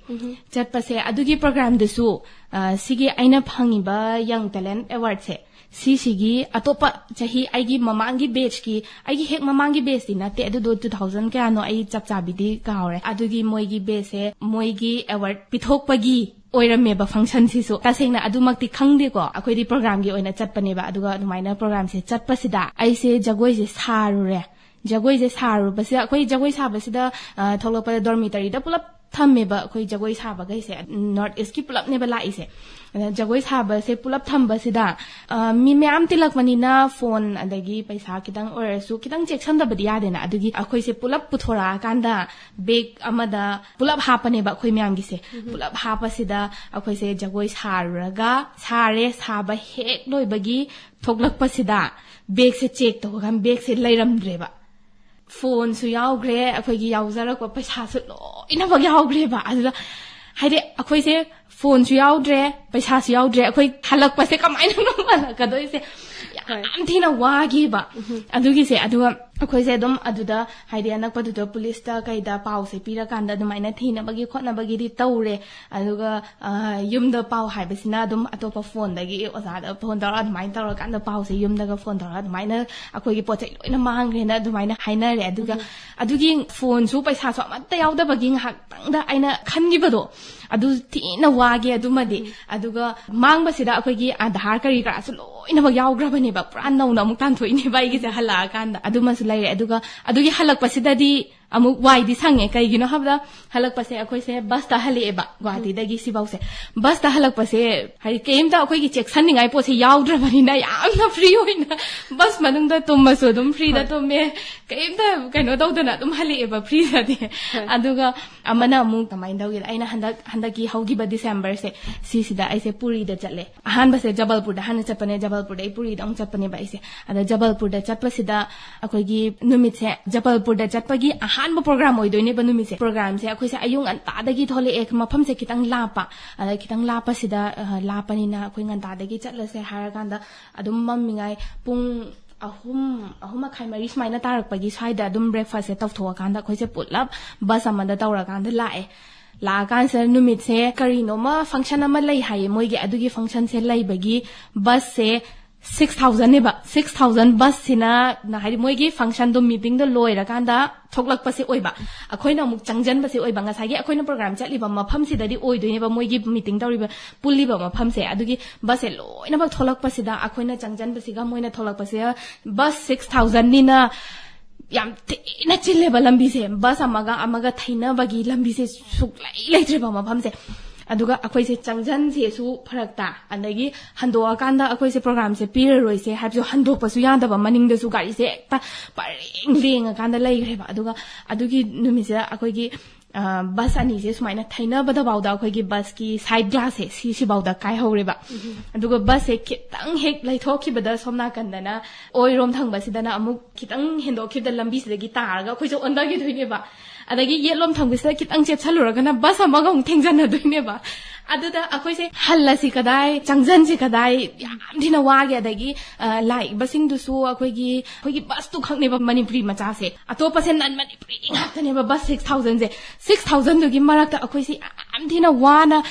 ꯆꯠꯄꯁꯦ, ꯑꯗꯨꯒꯤ ꯄ꯭ꯔꯣꯒ꯭ꯔꯥꯝꯗꯨꯁꯨ, ꯑ, ꯁꯤꯒꯤ ꯑꯩꯅ ꯐꯪꯉꯤꯕ Young Talent Awardꯁꯦ, ꯁꯤꯁꯤꯒꯤ ꯑꯇꯣꯞꯄ ꯆꯍꯤ ꯑꯩꯒꯤ ꯃꯃꯥꯡꯒꯤ batchꯀꯤ, ꯑꯩꯒꯤ ꯍꯦꯛ ꯃꯃꯥꯡꯒꯤ batchꯇꯤ ꯅꯠꯇꯦ, ꯑꯗꯨꯗꯣ two thousand ꯀꯌꯥꯅꯣ ꯑꯩ ꯆꯞ ꯆꯥꯕꯤꯗꯤ ꯀꯥꯎꯔꯦ꯫ ꯑꯗꯨꯒꯤ ꯃꯣꯏꯒꯤ batchꯁꯦ ꯃꯣꯏꯒꯤ award ꯄꯤꯊꯣꯛꯄꯒꯤ ꯑꯣꯏꯔꯝꯃꯦꯕ functionꯁꯤꯁꯨ꯫ ꯇꯁꯦꯡꯅ ꯑꯗꯨꯃꯛꯇꯤ ꯈꯪꯗꯦꯀꯣ, ꯑꯩꯈꯣꯏꯗꯤ ꯄ꯭ꯔꯣꯒ꯭ꯔꯥꯝꯒꯤ ꯑꯣꯏꯅ ꯆꯠꯄꯅꯦꯕ꯫ ꯑꯗꯨꯒ ꯑꯗꯨꯃꯥꯏꯅ ꯄ꯭ꯔꯣꯒ꯭ꯔꯥꯝꯁꯦ ꯆꯠꯄꯁꯤꯗ ꯑꯩꯁꯦ ꯖꯒꯣꯏꯁꯦ ꯁꯥꯔꯨꯔꯦ꯫ ꯖꯒꯣꯏꯁꯦ ꯁꯥꯔꯨꯕꯁꯤꯗ, ꯑꯩꯈꯣꯏ ꯖꯒꯣꯏ ꯁꯥꯕꯁꯤꯗ, ꯑ, ꯊꯣꯛꯂꯛꯄꯗ dormitoryꯗ ꯄꯨꯂꯞ ꯊꯝꯃꯦꯕ ꯑꯩꯈꯣꯏ ꯖꯒꯣꯏ ꯁꯥꯕꯈꯩꯁꯦ, North Eastꯀꯤ ꯄꯨꯂꯞꯅꯦꯕ ꯂꯥꯛꯏꯁꯦ꯫ ꯑꯗ ꯖꯒꯣꯏ ꯁꯥꯕꯁꯦ ꯄꯨꯂꯞ ꯊꯝꯕꯁꯤꯗ, ꯑ, ꯃꯤ ꯃꯌꯥꯝ ꯇꯤꯜꯂꯛꯄꯅꯤꯅ phone ꯑꯗꯒꯤ ꯄꯩꯁꯥ ꯈꯤꯇꯪ ꯑꯣꯏꯔꯁꯨ ꯈꯤꯇꯪ ꯆꯦꯛꯁꯟꯗꯕꯗꯤ ꯌꯥꯗꯦꯅ꯫ ꯑꯗꯨꯒꯤ ꯑꯩꯈꯣꯏꯁꯦ ꯄꯨꯂꯞ ꯄꯨꯊꯣꯔꯛꯑꯀꯥꯟꯗ bag ꯑꯃꯗ ꯄꯨꯂꯞ ꯍꯥꯞꯄꯅꯦꯕ ꯑꯩꯈꯣꯏ ꯃꯌꯥꯝꯒꯤꯁꯦ꯫ ꯄꯨꯂꯞ ꯍꯥꯞꯄꯁꯤꯗ ꯑꯩꯈꯣꯏꯁꯦ ꯖꯒꯣꯏ ꯁꯥꯔꯨꯔꯒ, ꯁꯥꯔꯦ, ꯁꯥꯕ ꯍꯦꯛ ꯂꯣꯏꯕꯒꯤ ꯊꯣꯛꯂꯛꯄꯁꯤꯗ bagꯁꯦ check ꯇꯧꯔꯀꯥꯟꯗ bagꯁꯦ ꯂꯩꯔꯝꯗ꯭ꯔꯦꯕ꯫ Phoneꯁꯨ ꯌꯥꯎꯈ꯭ꯔꯦ, ꯑꯩꯈꯣꯏꯒꯤ ꯌꯥꯎꯖꯔꯛꯄ ꯄꯩꯁꯥꯁꯨ ꯂꯣꯏꯅꯃꯛ ꯌꯥꯎꯈ꯭ꯔꯦꯕ꯫ ꯑꯗꯨꯗ ꯍꯥꯏꯗꯤ ꯑꯩꯈꯣꯏꯁꯦ phoneꯁꯨ ꯌꯥꯎꯗ꯭ꯔꯦ, ꯄꯩꯁꯥꯁꯨ ꯌꯥꯎꯗ꯭ꯔꯦ, ꯑꯩꯈꯣꯏ ꯍꯜꯂꯛꯄꯁꯦ ꯀꯃꯥꯏꯅꯅꯣ ꯍꯜꯂꯛꯀꯗꯣꯏꯁꯦ? ꯌꯥꯝ ꯊꯤꯅ ꯋꯥꯈꯤꯕ ꯑꯗꯨꯒꯤꯁꯦ꯫ ꯑꯗꯨꯒ ꯑꯩꯈꯣꯏꯁꯦ ꯑꯗꯨꯝ ꯑꯗꯨꯗ ꯍꯥꯏꯗꯤ ꯑꯅꯛꯄꯗꯨꯗ ꯄꯨꯂꯤꯁꯇ ꯀꯩꯗ ꯄꯥꯎꯁꯦ ꯄꯤꯔꯀꯥꯟꯗ ꯑꯗꯨꯃꯥꯏꯅ ꯊꯤꯅꯕꯒꯤ ꯈꯣꯠꯅꯕꯒꯤꯗꯤ ꯇꯧꯔꯦ꯫ ꯑꯗꯨꯒ, ꯑ, ꯌꯨꯝꯗ ꯄꯥꯎ ꯍꯥꯏꯕꯁꯤꯅ ꯑꯗꯨꯝ ꯑꯇꯣꯞꯄ phoneꯗꯒꯤ ꯑꯣꯖꯥꯗ phone ꯇꯧꯔ ꯑꯗꯨꯃꯥꯏꯅ ꯇꯧꯔꯀꯥꯟꯗ ꯄꯥꯎꯁꯦ ꯌꯨꯝꯗꯒ phone ꯇꯧꯔ ꯑꯗꯨꯃꯥꯏꯅ ꯑꯩꯈꯣꯏꯒꯤ ꯄꯣꯠ ꯆꯩ ꯂꯣꯏꯅ ꯃꯥꯡꯈ꯭ꯔꯦꯅ ꯑꯗꯨꯃꯥꯏꯅ ꯍꯥꯏꯅꯔꯦ꯫ ꯑꯗꯨꯒ ꯑꯗꯨꯒꯤ phoneꯁꯨ ꯄꯩꯁꯥꯁꯨ ꯑꯃꯠꯇ ꯌꯥꯎꯗꯕꯒꯤ ꯉꯥꯏꯍꯥꯛꯇꯪꯗ ꯑꯩꯅ ꯈꯟꯈꯤꯕꯗꯣ ꯑꯗꯨ ꯊꯤꯅ ꯋꯥꯒꯦ ꯑꯗꯨꯃꯗꯤ꯫ ꯑꯗꯨꯒ ꯃꯥꯡꯕꯁꯤꯗ ꯑꯩꯈꯣꯏꯒꯤ Aadhaar ꯀꯔꯤ ꯀꯔꯥꯁꯨ ꯂꯣꯏꯅꯃꯛ ꯌꯥꯎꯈ꯭ꯔꯕꯅꯦꯕ, ꯄꯨꯔꯥ ꯅꯧꯅ ꯑꯃꯨꯛ ꯇꯥꯟꯊꯣꯛꯏꯅꯦꯕ ꯑꯩꯒꯤꯁꯦ ꯍꯜꯂꯛꯑꯀꯥꯟꯗ꯫ ꯑꯗꯨꯃꯁꯨ ꯂꯩꯔꯦ꯫ ꯑꯗꯨꯒ ꯑꯗꯨꯒꯤ ꯍꯜꯂꯛꯄꯁꯤꯗꯗꯤ ꯑꯃꯨꯛ ꯋꯥꯏꯗꯤ ꯁꯪꯉꯦ꯫ ꯀꯩꯒꯤꯅꯣ ꯍꯥꯏꯕꯗ ꯍꯜꯂꯛꯄꯁꯦ ꯑꯩꯈꯣꯏꯁꯦ busꯇ ꯍꯜꯂꯛꯑꯦꯕ, ꯒꯨꯋꯥꯍꯥꯇꯤꯗꯒꯤ ꯁꯤꯐꯧꯁꯦ꯫ Busꯇ ꯍꯜꯂꯛꯄꯁꯦ ꯍꯥꯏꯗꯤ ꯀꯩꯝꯇ ꯑꯩꯈꯣꯏꯒꯤ ꯆꯦꯛꯁꯤꯟꯅꯤꯡꯉꯥꯏ ꯄꯣꯠꯁꯦ ꯌꯥꯎꯗ꯭ꯔꯕꯅꯤꯅ ꯌꯥꯝꯅ free ꯑꯣꯏꯅ bus ꯃꯅꯨꯡꯗ ꯇꯨꯝꯃꯁꯨ ꯑꯗꯨꯝ freeꯗ ꯇꯨꯝꯃꯦ, ꯀꯩꯝꯇ ꯀꯩꯅꯣ ꯇꯧꯗꯅ ꯑꯗꯨꯝ ꯍꯜꯂꯛꯑꯦꯕ freeꯗꯗꯤ꯫ ꯑꯗꯨꯒ ꯑꯃꯅ ꯑꯃꯨꯛ ꯀꯃꯥꯏꯅ ꯇꯧꯒꯦꯗ, ꯑꯩꯅ ꯍꯟꯗꯛ, ꯍꯟꯗꯛꯀꯤ ꯍꯧꯈꯤꯕ Decemberꯁꯦ ꯁꯤꯁꯤꯗ ꯑꯩꯁꯦ ꯄꯨꯔꯤꯗ ꯆꯠꯂꯦ꯫ ꯑꯍꯥꯟꯕꯁꯦ ꯖꯕꯜꯄꯨꯔꯗ ꯍꯥꯟꯅ ꯆꯠꯄꯅꯦ, ꯖꯕꯜꯄꯨꯔꯗꯒꯤ ꯄꯨꯔꯤꯗ ꯑꯃꯨꯛ ꯆꯠꯄꯅꯦꯕ ꯑꯩꯁꯦ꯫ ꯑꯗ ꯖꯕꯜꯄꯨꯔꯗ ꯆꯠꯄꯁꯤꯗ ꯑꯩꯈꯣꯏꯒꯤ ꯅꯨꯃꯤꯠꯁꯦ, ꯖꯕꯜꯄꯨꯔꯗ ꯆꯠꯄꯒꯤ ꯑꯍꯥꯟꯕ ꯄ꯭ꯔꯣꯒ꯭ꯔꯥꯝ ꯑꯣꯏꯗꯣꯏꯅꯦꯕ ꯅꯨꯃꯤꯠꯁꯦ꯫ ꯄ꯭ꯔꯣꯒ꯭ꯔꯥꯝꯁꯦ ꯑꯩꯈꯣꯏꯁꯦ ꯑꯌꯨꯛ ꯉꯟꯇꯥꯗꯒꯤ ꯊꯣꯛꯂꯛꯑꯦ, ꯃꯐꯝꯁꯦ ꯈꯤꯇꯪ ꯂꯥꯞꯄ꯫ ꯑꯗ ꯈꯤꯇꯪ ꯂꯥꯞꯄꯁꯤꯗ, ꯑ, ꯂꯥꯞꯄꯅꯤꯅ ꯑꯩꯈꯣꯏ ꯉꯟꯇꯥꯗꯒꯤ ꯆꯠꯂꯁꯦ ꯍꯥꯏꯔꯀꯥꯟꯗ ꯑꯗꯨꯝ ꯃꯝꯃꯤꯉꯥꯏ ꯄꯨꯡ ꯑꯍꯨꯝ, ꯑꯍꯨꯝ ꯃꯈꯥꯏ, ꯃꯔꯤ ꯁꯨꯃꯥꯏꯅ ꯇꯥꯔꯛꯄꯒꯤ ꯁ꯭ꯋꯥꯏꯗ ꯑꯗꯨꯝ ꯕ꯭ꯔꯦꯛꯐꯥꯁꯁꯦ ꯇꯧꯊꯣꯛꯑꯀꯥꯟꯗ ꯑꯩꯈꯣꯏꯁꯦ ꯄꯨꯂꯞ ꯕꯁ ꯑꯃꯗ ꯇꯧꯔꯀꯥꯟꯗ ꯂꯥꯛꯑꯦ꯫ ꯂꯥꯛꯑꯀꯥꯟꯁꯤꯗ ꯅꯨꯃꯤꯠꯁꯦ ꯀꯔꯤꯅꯣꯃ ꯐꯪꯁꯟ ꯑꯃ ꯂꯩ ꯍꯥꯏꯌꯦ ꯃꯣꯏꯒꯤ, ꯑꯗꯨꯒꯤ ꯐꯪꯁꯟꯁꯦ ꯂꯩꯕꯒꯤ ꯕꯁꯁꯦ ꯁꯤꯛꯁ ꯊꯥꯎꯖꯟꯅꯦꯕ꯫ ꯁꯤꯛꯁ ꯊꯥꯎꯖꯟ ꯕꯁꯁꯤꯅ, ꯍꯥꯏꯗꯤ ꯃꯣꯏꯒꯤ ꯐꯪꯁꯟꯗꯣ, ꯃꯤꯇꯤꯡꯗꯣ ꯂꯣꯏꯔꯀꯥꯟꯗ ꯊꯣꯛꯂꯛꯄꯁꯦ ꯑꯣꯏꯕ, ꯑꯩꯈꯣꯏꯅ ꯑꯃꯨꯛ ꯆꯪꯁꯤꯟꯕꯁꯦ ꯑꯣꯏꯕ꯫ ꯉꯁꯥꯏꯒꯤ ꯑꯩꯈꯣꯏꯅ ꯄ꯭ꯔꯣꯒ꯭ꯔꯥꯝ ꯆꯠꯂꯤꯕ ꯃꯐꯝꯁꯤꯗꯗꯤ ꯑꯣꯏꯗꯣꯏꯅꯦꯕ ꯃꯣꯏꯒꯤ ꯃꯤꯇꯤꯡ ꯇꯧꯔꯤꯕ, ꯄꯨꯜꯂꯤꯕ ꯃꯐꯝꯁꯦ꯫ ꯑꯗꯨꯒꯤ ꯕꯁꯁꯦ ꯂꯣꯏꯅꯃꯛ ꯊꯣꯛꯂꯛꯄꯁꯤꯗ ꯑꯩꯈꯣꯏꯅ ꯆꯪꯁꯤꯟꯕꯁꯤꯒ ꯃꯣꯏꯅ ꯊꯣꯛꯂꯛꯄꯁꯤꯒ, ꯕꯁ ꯁꯤꯛꯁ ꯊꯥꯎꯖꯟꯅꯤꯅ ꯌꯥꯝ ꯊꯤꯅ ꯆꯤꯜꯂꯦꯕ ꯂꯝꯕꯤꯁꯦ꯫ ꯕꯁ ꯑꯃꯒ ꯑꯃꯒ ꯊꯩꯅꯕꯒꯤ ꯂꯝꯕꯤꯁꯦ ꯁꯨꯛꯂꯩ ꯂꯩꯇ꯭ꯔꯦꯕ ꯃꯐꯝꯁꯦ꯫ ꯑꯗꯨꯒ ꯑꯩꯈꯣꯏꯁꯦ ꯆꯪꯁꯟꯁꯦꯁꯨ ꯐꯔꯛ ꯇꯥ, ꯑꯗꯒꯤ ꯍꯟꯗꯣꯛꯑꯀꯥꯟꯗ ꯑꯩꯈꯣꯏꯁꯦ ꯄ꯭ꯔꯣꯒ꯭ꯔꯥꯝꯁꯦ ꯄꯤꯔꯔꯣꯏꯁꯦ ꯍꯥꯏꯕꯁꯨ ꯍꯟꯗꯣꯛꯄꯁꯨ ꯌꯥꯗꯕ, ꯃꯅꯤꯡꯗꯁꯨ ꯒꯥꯔꯤꯁꯦ ꯍꯦꯛꯇ ꯄꯔꯦꯡ ꯂꯦꯡꯉꯀꯥꯟꯗ ꯂꯩꯈ꯭ꯔꯦꯕ꯫ ꯑꯗꯨꯒ ꯑꯗꯨꯒꯤ ꯅꯨꯃꯤꯠꯁꯤꯗ ꯑꯩꯈꯣꯏꯒꯤ, ꯑ, ꯕꯁ ꯑꯅꯤꯁꯦ ꯁꯨꯃꯥꯏꯅ ꯊꯩꯅꯕꯗꯐꯥꯎꯗ ꯑꯩꯈꯣꯏꯒꯤ ꯕꯁꯀꯤ ꯁꯥꯏꯠ ꯒ꯭ꯂꯥꯁꯁꯦ ꯁꯤꯁꯤꯐꯥꯎꯗ ꯀꯥꯏꯍꯧꯔꯦꯕ꯫ ꯑꯗꯨꯒ ꯕꯁꯁꯦ ꯈꯤꯇꯪ ꯍꯦꯛ ꯂꯩꯊꯣꯛꯈꯤꯕꯗ ꯁꯣꯝ ꯅꯥꯀꯟꯗꯅ ꯑꯣꯏꯔꯣꯝ ꯊꯪꯕꯁꯤꯗꯅ ꯑꯃꯨꯛ ꯈꯤꯇꯪ ꯍꯦꯟꯗꯣꯛꯈꯤꯕꯗ ꯂꯝꯕꯤꯁꯤꯗꯒꯤ ꯇꯥꯔꯒ ꯑꯩꯈꯣꯏꯁꯦ ꯑꯣꯟꯊꯈꯤꯗꯣꯏꯅꯦꯕ꯫ ꯑꯗꯒꯤ ꯌꯦꯠꯂꯣꯝ ꯊꯪꯕꯁꯤꯗ ꯈꯤꯇꯪ ꯆꯦꯞꯁꯜꯂꯨꯔꯒꯅ ꯕꯁ ꯑꯃꯒ ꯑꯃꯨꯛ ꯊꯦꯡꯖꯟꯅꯗꯣꯏꯅꯦꯕ꯫ ꯑꯗꯨꯗ ꯑꯩꯈꯣꯏꯁꯦ ꯍꯜꯂꯁꯤ ꯀꯗꯥꯏ, ꯆꯪꯁꯟꯁꯤ ꯀꯗꯥꯏ, ꯌꯥꯝ ꯊꯤꯅ ꯋꯥꯒꯦ꯫ ꯑꯗꯒꯤ, ꯑ, ꯂꯥꯛꯏꯕꯁꯤꯡꯗꯨꯁꯨ ꯑꯩꯈꯣꯏꯒꯤ, ꯑꯩꯈꯣꯏꯒꯤ ꯕꯁꯇꯨ ꯈꯛꯅꯦꯕ ꯃꯅꯤꯄꯨꯔꯤ ꯃꯆꯥꯁꯦ, ꯑꯇꯣꯞꯄꯁꯦ ꯅꯟ ꯃꯅꯤꯄꯨꯔꯤ ꯉꯥꯛꯇꯅꯦꯕ ꯕꯁ ꯁꯤꯛꯁ ꯊꯥꯎꯖꯟꯁꯦ꯫ ꯁꯤꯛꯁ ꯊꯥꯎꯖꯟꯗꯨꯒꯤ ꯃꯔꯛꯇ ꯑꯩꯈꯣꯏꯁꯦ ꯌꯥꯝ ꯊꯤꯅ ꯋꯥꯅ,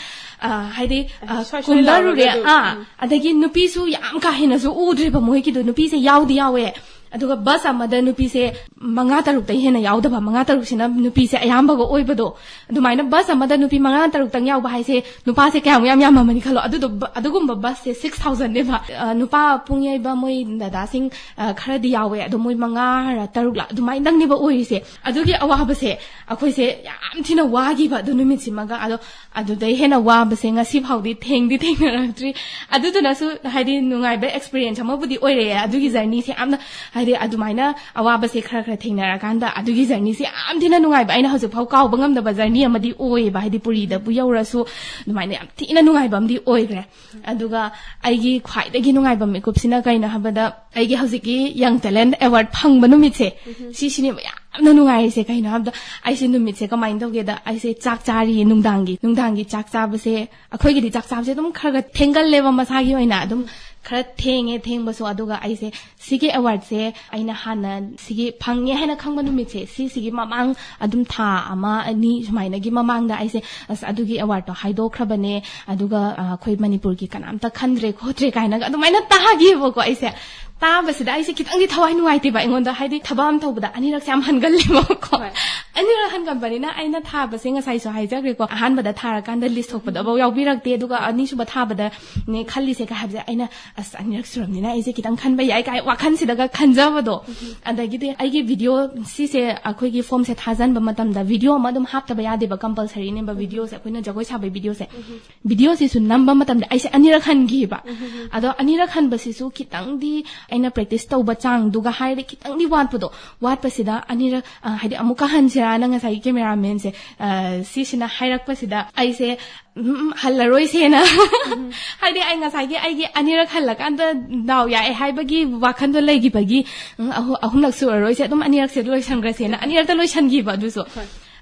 ꯑ, ꯍꯥꯏꯗꯤ, ꯑ, ꯁ꯭ꯋꯥꯏ ꯁ꯭ꯋꯥꯏ ꯀꯨꯝꯊꯔꯨꯔꯦ꯫ ꯂꯥꯎꯔꯒ ꯑꯗꯨꯝ, ꯑꯥ, ꯎꯝ꯫ ꯑꯗꯒꯤ ꯅꯨꯄꯤꯁꯨ ꯌꯥꯝ ꯀꯥ ꯍꯦꯟꯅꯁꯨ ꯎꯗ꯭ꯔꯦꯕ ꯃꯣꯏꯒꯤꯗꯣ, ꯅꯨꯄꯤꯁꯦ ꯌꯥꯎꯗꯤ ꯌꯥꯎꯋꯦ꯫ ꯑꯗꯨꯒ ꯕꯁ ꯑꯃꯗ ꯅꯨꯄꯤꯁꯦ ꯃꯉꯥ ꯇꯔꯨꯛꯇꯩ ꯍꯦꯟꯅ ꯌꯥꯎꯗꯕ, ꯃꯉꯥ ꯇꯔꯨꯛꯁꯤꯅ ꯅꯨꯄꯤꯁꯦ ꯑꯌꯥꯝꯕꯒ ꯑꯣꯏꯕꯗꯣ꯫ ꯑꯗꯨꯃꯥꯏꯅ ꯕꯁ ꯑꯃꯗ ꯅꯨꯄꯤ ꯃꯉꯥ ꯇꯔꯨꯛꯇꯪ ꯌꯥꯎꯕ ꯍꯥꯏꯁꯦ ꯅꯨꯄꯥꯁꯦ ꯀꯌꯥꯃꯨꯛ ꯌꯥꯝ ꯌꯥꯝꯃꯝꯃꯅꯤ ꯈꯜꯂꯣ꯫ ꯑꯗꯨꯗꯣ ꯕ-, ꯑꯗꯨꯒꯨꯝꯕ ꯕꯁꯁꯦ ꯁꯤꯛꯁ ꯊꯥꯎꯖꯟꯅꯦꯕ꯫ ꯑ, ꯅꯨꯄꯥ ꯄꯨꯡ ꯌꯩꯕ ꯃꯣꯏ ꯗꯗꯥꯁꯤꯡ, ꯑ, ꯈꯔꯗꯤ ꯌꯥꯎꯋꯦ, ꯑꯗꯣ ꯃꯣꯏ ꯃꯉꯥꯔ ꯇꯔꯨꯛꯂ ꯑꯗꯨꯃꯥꯏꯅꯗꯪꯅꯦꯕ ꯑꯣꯏꯔꯤꯁꯦ꯫ ꯑꯗꯨꯒꯤ ꯑꯋꯥꯕꯁꯦ ꯑꯩꯈꯣꯏꯁꯦ ꯌꯥꯝ ꯊꯤꯅ ꯋꯥꯈꯤꯕ ꯑꯗꯨ ꯅꯨꯃꯤꯠꯁꯤꯃꯒ꯫ ꯑꯗꯣ ꯑꯗꯨꯗꯩ ꯍꯦꯟꯅ ꯋꯥꯕꯁꯦ ꯉꯁꯤ ꯐꯥꯎꯗꯤ ꯊꯦꯡꯗꯤ ꯊꯦꯡꯅꯔꯛꯇ꯭ꯔꯤ꯫ ꯑꯗꯨꯗꯨꯅꯁꯨ ꯍꯥꯏꯗꯤ ꯅꯨꯡꯉꯥꯏꯕ ꯑꯦꯛꯁꯄꯤꯔꯤꯌꯦꯟꯁ ꯑꯃꯕꯨꯗꯤ ꯑꯣꯏꯔꯛꯑꯦ꯫ ꯑꯗꯨꯒꯤ ꯖꯔꯅꯤꯁꯦ ꯌꯥꯝꯅ, ꯍꯥꯏꯗꯤ ꯑꯗꯨꯃꯥꯏꯅ ꯑꯋꯥꯕꯁꯦ ꯈꯔ ꯈꯔ ꯊꯦꯡꯅꯔꯀꯥꯟꯗ ꯑꯗꯨꯒꯤ ꯖꯔꯅꯤꯁꯦ ꯌꯥꯝ ꯊꯤꯅ ꯅꯨꯡꯉꯥꯏꯕ, ꯑꯩꯅ ꯍꯧꯖꯤꯛꯐꯥꯎ ꯀꯥꯎꯕ ꯉꯝꯗꯕ ꯖꯔꯅꯤ ꯑꯃꯗꯤ ꯑꯣꯏꯌꯦꯕ꯫ ꯍꯥꯏꯗꯤ ꯄꯨꯔꯤꯗꯕꯨ ꯌꯧꯔꯁꯨ ꯑꯗꯨꯃꯥꯏꯅ ꯌꯥꯝ ꯊꯤꯅ ꯅꯨꯡꯉꯥꯏꯕ ꯑꯃꯗꯤ ꯑꯣꯏꯈ꯭ꯔꯦ꯫ ꯑꯗꯨꯒ ꯑꯩꯒꯤ ꯈ꯭ꯋꯥꯏꯗꯒꯤ ꯅꯨꯡꯉꯥꯏꯕ ꯃꯤꯀꯨꯞꯁꯤꯅ ꯀꯩꯅꯣ ꯍꯥꯏꯕꯗ, ꯑꯩꯒꯤ ꯍꯧꯖꯤꯛꯀꯤ ꯌꯪ ꯇꯦꯂꯦꯟꯠ ꯑꯦꯋꯥꯔꯗ ꯐꯪꯕ ꯅꯨꯃꯤꯠꯁꯦ, ꯁꯤꯁꯤꯅꯦꯕ ꯌꯥꯝ ꯌꯥꯝꯅ ꯅꯨꯡꯉꯥꯏꯔꯤꯁꯦ ꯀꯩꯅꯣ ꯍꯥꯏꯕꯗ, ꯑꯩꯁꯦ ꯅꯨꯃꯤꯠꯁꯦ ꯀꯃꯥꯏꯅ ꯇꯧꯒꯦꯗ, ꯑꯩꯁꯦ ꯆꯥꯛ ꯆꯥꯔꯤꯌꯦ ꯅꯨꯡꯗꯥꯡꯒꯤ꯫ ꯅꯨꯡꯗꯥꯡꯒꯤ ꯆꯥꯛ ꯆꯥꯕꯁꯦ, ꯑꯩꯈꯣꯏꯒꯤꯗꯤ ꯆꯥꯛ ꯆꯥꯕꯁꯦ ꯑꯗꯨꯝ ꯈꯔ ꯈꯔ ꯊꯦꯡꯒꯜꯂꯦꯕ, ꯃꯁꯥꯒꯤ ꯑꯣꯏꯅ ꯑꯗꯨꯝ ꯈꯔ ꯊꯦꯡꯉꯦ꯫ ꯊꯦꯡꯕꯁꯨ, ꯑꯗꯨꯒ ꯑꯩꯁꯦ ꯁꯤꯒꯤ ꯑꯦꯋꯥꯔꯗꯁꯦ ꯑꯩꯅ ꯍꯥꯟꯅ ꯁꯤꯒꯤ ꯐꯪꯉꯦ ꯍꯥꯏꯅ ꯈꯪꯕ ꯅꯨꯃꯤꯠꯁꯦ, ꯁꯤꯁꯤꯒꯤ ꯃꯃꯥꯡ ꯑꯗꯨꯝ ꯊꯥ ꯑꯃ ꯑꯅꯤ ꯁꯨꯃꯥꯏꯅꯒꯤ ꯃꯃꯥꯡꯗ ꯑꯩꯁꯦ, "ꯑꯁ, ꯑꯗꯨꯒꯤ ꯑꯦꯋꯥꯔꯗꯇꯣ ꯍꯥꯏꯗꯣꯛꯈ꯭ꯔꯕꯅꯦ, ꯑꯗꯨꯒ, ꯑ, ꯑꯩꯈꯣꯏ ꯃꯅꯤꯄꯨꯔꯒꯤ ꯀꯅꯥꯝꯇ ꯈꯟꯗ꯭ꯔꯦ ꯈꯣꯠꯇ꯭ꯔꯦ" ꯀꯥꯏꯅꯒ ꯑꯗꯨꯃꯥꯏꯅ ꯇꯥꯈꯤꯕꯀꯣ꯫ ꯑꯩꯁꯦ ꯇꯥꯕꯁꯤꯗ ꯑꯩꯁꯦ ꯈꯤꯇꯪꯗꯤ ꯊꯋꯥꯏ ꯅꯨꯡꯉꯥꯏꯇꯦꯕ ꯑꯩꯉꯣꯟꯗ, ꯍꯥꯏꯗꯤ ꯊꯕꯛ ꯑꯃ ꯇꯧꯕꯗ ꯑꯅꯤꯔꯛꯁꯦ ꯌꯥꯝ ꯍꯟꯒꯜꯂꯦꯕꯀꯣ꯫ ꯍꯣꯏ꯫ ꯑꯅꯤꯔꯛ ꯍꯟꯒꯟꯕꯅꯤꯅ ꯑꯩꯅ ꯊꯥꯕꯁꯦ ꯉꯁꯥꯏꯁꯨ ꯍꯥꯏꯖꯈ꯭ꯔꯦꯀꯣ, ꯑꯍꯥꯟꯕꯗ ꯊꯥꯔꯀꯥꯟꯗ ꯂꯤꯁ ꯊꯣꯛꯄꯗꯐꯥꯎ ꯌꯥꯎꯕꯤꯔꯛꯇꯦ, ꯑꯗꯨꯒ ꯑꯅꯤꯁꯨꯕ ꯊꯥꯕꯗꯅꯦ ꯈꯜꯂꯤꯁꯦ ꯀꯩ ꯍꯥꯏꯕꯁꯦ, ꯑꯩꯅ, "ꯑꯁ, ꯑꯅꯤꯔꯛ ꯁꯨꯔꯕꯅꯤꯅ ꯑꯩꯁꯦ ꯈꯤꯇꯪ ꯈꯟꯕ ꯌꯥꯏ" ꯀꯥꯏ ꯋꯥꯈꯜꯁꯤꯗꯒ ꯈꯟꯖꯕꯗꯣ꯫ ꯑꯗꯒꯤꯗꯤ ꯑꯩꯒꯤ ꯚꯤꯗꯤꯑꯣ ꯁꯤꯁꯦ, ꯑꯩꯈꯣꯏꯒꯤ ꯐꯣꯝꯁꯦ ꯊꯥꯖꯟꯕ ꯃꯇꯝꯗ ꯚꯤꯗꯤꯑꯣ ꯑꯃ ꯑꯗꯨꯝ ꯍꯥꯞꯇꯕ ꯌꯥꯗꯦꯕ, ꯀꯝꯄꯜꯁꯔꯤꯅꯦꯕ ꯚꯤꯗꯤꯑꯣꯁꯦ, ꯑꯩꯈꯣꯏꯅ ꯖꯒꯣꯏ ꯁꯥꯕꯒꯤ ꯚꯤꯗꯤꯑꯣꯁꯦ꯫ ꯚꯤꯗꯤꯑꯣꯁꯤꯁꯨ ꯅꯝꯕ ꯃꯇꯝꯗ ꯑꯩꯁꯦ ꯑꯅꯤꯔꯛ ꯍꯟꯈꯤꯕ꯫ ꯑꯗꯣ ꯑꯅꯤꯔꯛ ꯍꯟꯕꯁꯤꯁꯨ ꯈꯤꯇꯪꯗꯤ, ꯑꯩꯅ ꯄ꯭ꯔꯦꯛꯇꯤꯁ ꯇꯧꯕ ꯆꯥꯡꯗꯨꯒ ꯍꯥꯏꯔꯗꯤ ꯈꯤꯇꯪꯗꯤ ꯋꯥꯠꯄꯗꯣ, ꯋꯥꯠꯄꯁꯤꯗ ꯑꯅꯤꯔꯛ, ꯑ, ꯍꯥꯏꯗꯤ ꯑꯃꯨꯛꯀ ꯍꯟꯁꯤꯔꯥꯅ ꯉꯁꯥꯏꯒꯤ ꯀꯦꯃꯦꯔꯥꯃꯦꯟꯁꯦ, ꯑ, ꯁꯤꯁꯤꯅ ꯍꯥꯏꯔꯛꯄꯁꯤꯗ ꯑꯩꯁꯦ, "ꯎꯝ, ꯎꯝ, ꯍꯜꯂꯔꯣꯏꯁꯦꯅ", ꯍꯥꯏꯗꯤ ꯑꯩ ꯉꯁꯥꯏꯒꯤ ꯑꯩꯒꯤ ꯑꯅꯤꯔꯛ ꯍꯜꯂꯀꯥꯟꯗ ꯗꯥꯎ ꯌꯥꯛꯑꯦ ꯍꯥꯏꯕꯒꯤ ꯋꯥꯈꯜꯗꯣ ꯂꯩꯈꯤꯕꯒꯤ, "ꯎꯝ, ꯑꯍꯨ-, ꯑꯍꯨꯝꯂꯛ ꯁꯨꯔꯔꯣꯏꯁꯦ, ꯑꯗꯨꯝ ꯑꯅꯤꯔꯛꯁꯦ ꯂꯣꯏꯁꯟꯈ꯭ꯔꯁꯦꯅ" ꯑꯅꯤꯔꯛꯇ ꯂꯣꯏꯁꯟꯈꯤꯕ ꯑꯗꯨꯁꯨ꯫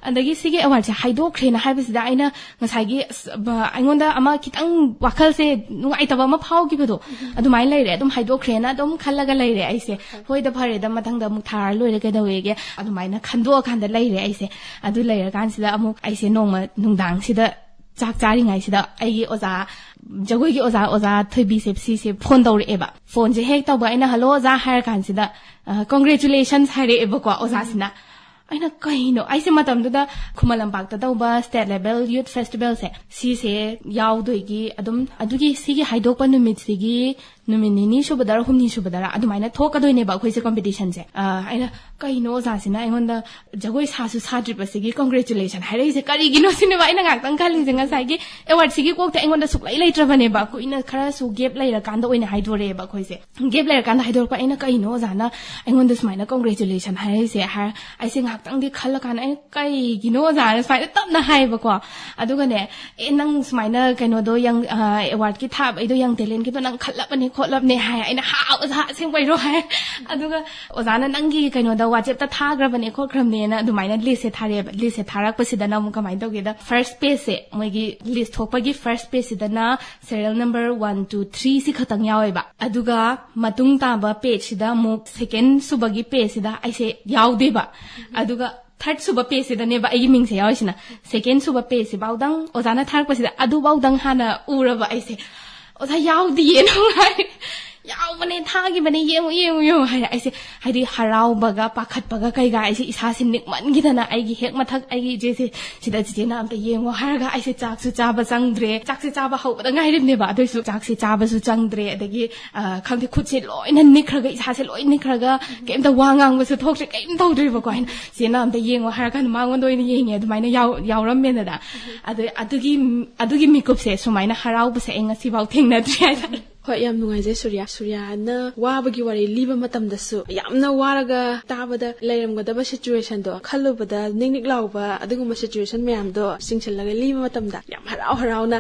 ꯑꯗꯒꯤ ꯁꯤꯒꯤ ꯑꯦꯋꯥꯔꯗꯁꯦ ꯍꯥꯏꯗꯣꯛꯈ꯭ꯔꯦꯅ ꯍꯥꯏꯕꯁꯤꯗ ꯑꯩꯅ ꯉꯁꯥꯏꯒꯤ, ꯑꯁ, ꯕ-, ꯑꯩꯉꯣꯟꯗ ꯑꯃ ꯈꯤꯇꯪ ꯋꯥꯈꯜꯁꯦ ꯅꯨꯡꯉꯥꯏꯇꯕ ꯑꯃ ꯐꯥꯎꯈꯤꯕꯗꯣ, ꯑꯗꯨꯃꯥꯏꯅ ꯂꯩꯔꯦ꯫ ꯑꯗꯨꯝ ꯍꯥꯏꯗꯣꯛꯈ꯭ꯔꯦꯅ ꯑꯗꯨꯝ ꯈꯜꯂꯒ ꯂꯩꯔꯦ ꯑꯩꯁꯦ꯫ "ꯍꯣꯏꯗ, ꯐꯔꯦꯗ, ꯃꯊꯪꯗ ꯑꯃꯨꯛ ꯊꯥꯔ ꯂꯣꯏꯔꯦ, ꯀꯩꯗꯧꯋꯦꯒꯦ?" ꯑꯗꯨꯃꯥꯏꯅ ꯈꯟꯗꯣꯛꯑꯀꯥꯟꯗ ꯂꯩꯔꯦ ꯑꯩꯁꯦ꯫ ꯑꯗꯨ ꯂꯩꯔꯀꯥꯟꯁꯤꯗ ꯑꯃꯨꯛ ꯑꯩꯁꯦ ꯅꯣꯡꯃ ꯅꯨꯡꯗꯥꯡꯁꯤꯗ ꯆꯥꯛ ꯆꯥꯔꯤꯉꯩꯁꯤꯗ ꯑꯩꯒꯤ ꯑꯣꯖꯥ, ꯖꯒꯣꯏꯒꯤ ꯑꯣꯖꯥ, ꯑꯣꯖꯥ ꯊꯣꯏꯕꯤꯁꯦ, ꯁꯤꯁꯦ ꯐꯣꯟ ꯇꯧꯔꯛꯑꯦꯕ꯫ ꯐꯣꯟꯁꯦ ꯍꯦꯛ ꯇꯧꯕ, ꯑꯩꯅ, "ꯍꯜꯂꯣ ꯑꯣꯖꯥ" ꯍꯥꯏꯔ ꯀꯥꯟꯁꯤꯗ, ꯑ, "Congratulations" ꯍꯥꯏꯔꯛꯑꯦꯕꯀꯣ ꯑꯣꯖꯥꯁꯤꯅ꯫ ꯑꯩꯅ, "ꯀꯩꯅꯣ?" ꯑꯩꯁꯦ ꯃꯇꯝꯗꯨꯗ ꯈꯨꯃꯟ ꯂꯝꯄꯥꯛꯇ ꯇꯧꯕ State Level Youth Festivalꯁꯦ, ꯁꯤꯁꯦ ꯌꯥꯎꯗꯣꯏꯒꯤ ꯑꯗꯨꯝ, ꯑꯗꯨꯒꯤ ꯁꯤꯒꯤ ꯍꯥꯏꯗꯣꯛꯄ ꯅꯨꯃꯤꯠꯁꯤꯒꯤ ꯅꯨꯃꯤꯠ ꯅꯤꯅꯤ ꯁꯨꯕꯗꯔ ꯍꯨꯝꯅꯤ ꯁꯨꯕꯗꯔ ꯑꯗꯨꯃꯥꯏꯅ ꯊꯣꯛꯀꯗꯣꯏꯅꯦꯕ ꯑꯩꯈꯣꯏꯁꯦ competitionꯁꯦ꯫ ꯑ, ꯑꯩꯅ, "ꯀꯩꯅꯣ ꯑꯣꯖꯥꯁꯤꯅ ꯑꯩꯉꯣꯟꯗ ꯖꯒꯣꯏ ꯁꯥꯁꯨ ꯁꯥꯗ꯭ꯔꯤꯕꯁꯤꯒꯤ congratulation ꯍꯥꯏꯔꯛꯏꯁꯦ ꯀꯔꯤꯒꯤꯅꯣ?" ꯁꯤꯅꯦꯕ ꯑꯩꯅ ꯉꯥꯛꯇꯪ ꯈꯜꯂꯤꯁꯦ꯫ ꯉꯁꯥꯏꯒꯤ ꯑꯦꯋꯥꯔꯗꯁꯤꯒꯤ ꯀꯣꯛꯇ ꯑꯩꯉꯣꯟꯗ ꯁꯨꯛꯂꯩ ꯂꯩꯇ꯭ꯔꯕꯅꯦꯕ꯫ ꯀꯨꯏꯅ ꯈꯔꯁꯨ gap ꯂꯩꯔꯀꯥꯟꯗ ꯑꯣꯏꯅ ꯍꯥꯏꯗꯣꯔꯛꯑꯦꯕ ꯑꯩꯈꯣꯏꯁꯦ꯫ Gap ꯂꯩꯔꯀꯥꯟꯗ ꯍꯥꯏꯗꯣꯔꯛꯄ, ꯑꯩꯅ, "ꯀꯩꯅꯣ ꯑꯣꯖꯥꯅ ꯑꯩꯉꯣꯟꯗ ꯁꯨꯃꯥꯏꯅ congratulation ꯍꯥꯏꯔꯛꯏꯁꯦ?" ꯍꯥꯏꯔ ꯑꯩꯁꯦ ꯉꯥꯏꯍꯥꯛꯇꯪꯗꯤ ꯈꯜꯂꯀꯥꯟꯗ ꯑꯩꯅ, "ꯀꯩꯒꯤꯅꯣ ꯑꯣꯖꯥꯅ ꯁꯨꯃꯥꯏꯅ ꯇꯞꯅ ꯍꯥꯏꯌꯦꯕꯀꯣ?" ꯑꯗꯨꯒꯅꯦ, "ꯑꯦ, ꯅꯪ ꯁꯨꯃꯥꯏꯅ ꯀꯩꯅꯣꯗꯣ, ꯌꯪ, ꯑ, ꯑꯦꯋꯥꯔꯗꯀꯤ ꯊꯥꯕꯩꯗꯣ, Young Talentꯀꯤꯗꯣ ꯅꯪ ꯈꯜꯂꯕꯅꯦ" ꯈꯣꯠꯂꯕꯅꯦ ꯍꯥꯏ꯫ ꯑꯩꯅ, "ꯍꯥ, ꯑꯣꯖꯥ, ꯑꯁꯦꯡꯕꯩꯔꯣ?" ꯍꯥꯏ꯫ ꯑꯗꯨꯒ ꯑꯣꯖꯥꯅ, "ꯅꯪꯒꯤ ꯀꯩꯅꯣꯗ WhatsApp-ꯇ ꯊꯥꯈ꯭ꯔꯕꯅꯦ ꯈꯣꯠꯈ꯭ꯔꯕꯅꯦꯅ" ꯑꯗꯨꯃꯥꯏꯅ list-ꯁꯦ ꯊꯥꯔꯛꯑꯦꯕ꯫ List-ꯁꯦ ꯊꯥꯔꯛꯄꯁꯤꯗꯅ ꯑꯃꯨꯛ ꯀꯃꯥꯏꯅ ꯇꯧꯒꯦꯗ, first page-ꯁꯦ, ꯃꯣꯏꯒꯤ list ꯊꯣꯛꯄꯒꯤ first page-ꯁꯤꯗꯅ serial number one, two, three ꯁꯤ ꯈꯛꯇꯪ ꯌꯥꯎꯋꯦꯕ꯫ ꯑꯗꯨꯒ ꯃꯇꯨꯡ ꯇꯥꯕ page-ꯁꯤꯗ ꯑꯃꯨꯛ second ꯁꯨꯕꯒꯤ page-ꯁꯤꯗ ꯑꯩꯁꯦ ꯌꯥꯎꯗꯦꯕ꯫ ꯑꯗꯨꯒ third ꯁꯨꯕ page-ꯁꯤꯗꯅꯦꯕ ꯑꯩꯒꯤ ꯃꯤꯡꯁꯦ ꯌꯥꯎꯔꯤꯁꯤꯅ꯫ Second ꯁꯨꯕ page-ꯁꯤꯐꯥꯎꯗꯪ ꯑꯣꯖꯥꯅ ꯊꯥꯔꯛꯄꯁꯤꯗ ꯑꯗꯨꯐꯥꯎꯗꯪ ꯍꯥꯟꯅ ꯎꯔꯕ ꯑꯩꯁꯦ, "ꯑꯣꯖꯥ, ꯌꯥꯎꯗꯤꯌꯦ" ꯅꯨꯡꯉꯥꯏ꯫ "ꯌꯥꯎꯕꯅꯦ, ꯊꯥꯈꯤꯕꯅꯦ, ꯌꯦꯡꯉꯨ, ꯌꯦꯡꯉꯨ, ꯌꯦꯡꯉꯨ" ꯍꯥꯏꯅ ꯑꯩꯁꯦ, ꯍꯥꯏꯗꯤ, ꯍꯔꯥꯎꯕꯒ ꯄꯥꯈꯠꯄꯒ ꯀꯩꯒ ꯑꯩꯁꯦ ꯏꯁꯥꯁꯦ ꯅꯤꯛꯃꯟꯈꯤꯗꯅ, ꯑꯩꯒꯤ ꯍꯦꯛ ꯃꯊꯛ ꯑꯩꯒꯤ ꯏꯆꯦꯁꯦ, "ꯁꯤꯗ ꯆꯤꯆꯦꯅ ꯑꯝꯇ ꯌꯦꯡꯉꯣ" ꯍꯥꯏꯔꯒ ꯑꯩꯁꯦ ꯆꯥꯛꯁꯨ ꯆꯥꯕ ꯆꯪꯗ꯭ꯔꯦ꯫ ꯆꯥꯛꯁꯦ ꯆꯥꯕ ꯍꯧꯕꯗ ꯉꯥꯏꯔꯤꯕꯅꯦꯕ, ꯑꯗꯨꯏꯁꯨ ꯆꯥꯛꯁꯦ ꯆꯥꯕꯁꯨ ꯆꯪꯗ꯭ꯔꯦ꯫ ꯑꯗꯒꯤ, ꯑ, ꯈꯪꯗꯦ, ꯈꯨꯠꯁꯦ ꯂꯣꯏꯅ ꯅꯤꯛꯈ꯭ꯔꯒ, ꯏꯁꯥꯁꯦ ꯂꯣꯏ ꯅꯤꯛꯈ꯭ꯔꯒ, ꯀꯩꯝꯇ ꯋꯥ ꯉꯥꯡꯕꯁꯨ ꯊꯣꯛꯇ꯭ꯔꯦ, ꯀꯩꯝ ꯇꯧꯗ꯭ꯔꯤꯕꯀꯣ꯫ ꯑꯩꯅ, "ꯆꯦꯅ ꯑꯝꯇ ꯌꯦꯡꯉꯣ" ꯍꯥꯏꯔ ꯀꯥꯟꯗ ꯃꯉꯣꯟꯗ ꯑꯣꯏꯅ ꯌꯦꯡꯉꯦ, ꯑꯗꯨꯃꯥꯏꯅ ꯌꯥꯎ-, ꯌꯥꯎꯔꯝꯃꯦꯗꯅ꯫ ꯑꯗꯨ, ꯑꯗꯨꯒꯤ, ꯑꯗꯨꯒꯤ ꯃꯤꯀꯨꯞꯁꯦ ꯁꯨꯃꯥꯏꯅ ꯍꯔꯥꯎꯕꯁꯦ ꯑꯩ ꯉꯁꯤꯐꯥꯎ ꯊꯦꯡꯅꯗ꯭ꯔꯤ ꯍꯥꯏꯇꯥꯔꯦ꯫ ꯍꯣꯏ, ꯌꯥꯝ ꯅꯨꯡꯉꯥꯏꯖꯩ ꯁꯨꯔꯤꯌꯥ꯫ ꯁꯨꯔꯤꯌꯥꯅ ꯋꯥꯕꯒꯤ ꯋꯥꯔꯤ ꯂꯤꯕ ꯃꯇꯝꯗꯁꯨ ꯌꯥꯝꯅ ꯋꯥꯔꯒ ꯇꯥꯕꯗ ꯂꯩꯔꯝꯒꯗꯕ situation-ꯗꯣ ꯈꯜꯂꯨꯕꯗ ꯅꯤꯛ ꯅꯤꯛ ꯂꯥꯎꯕ ꯑꯗꯨꯒꯨꯝꯕ situation ꯃꯌꯥꯝꯗꯣ ꯆꯤꯡꯁꯤꯜꯂꯒ ꯂꯤꯕ ꯃꯇꯝꯗ ꯌꯥꯝ ꯍꯔꯥꯎ ꯍꯔꯥꯎꯅ,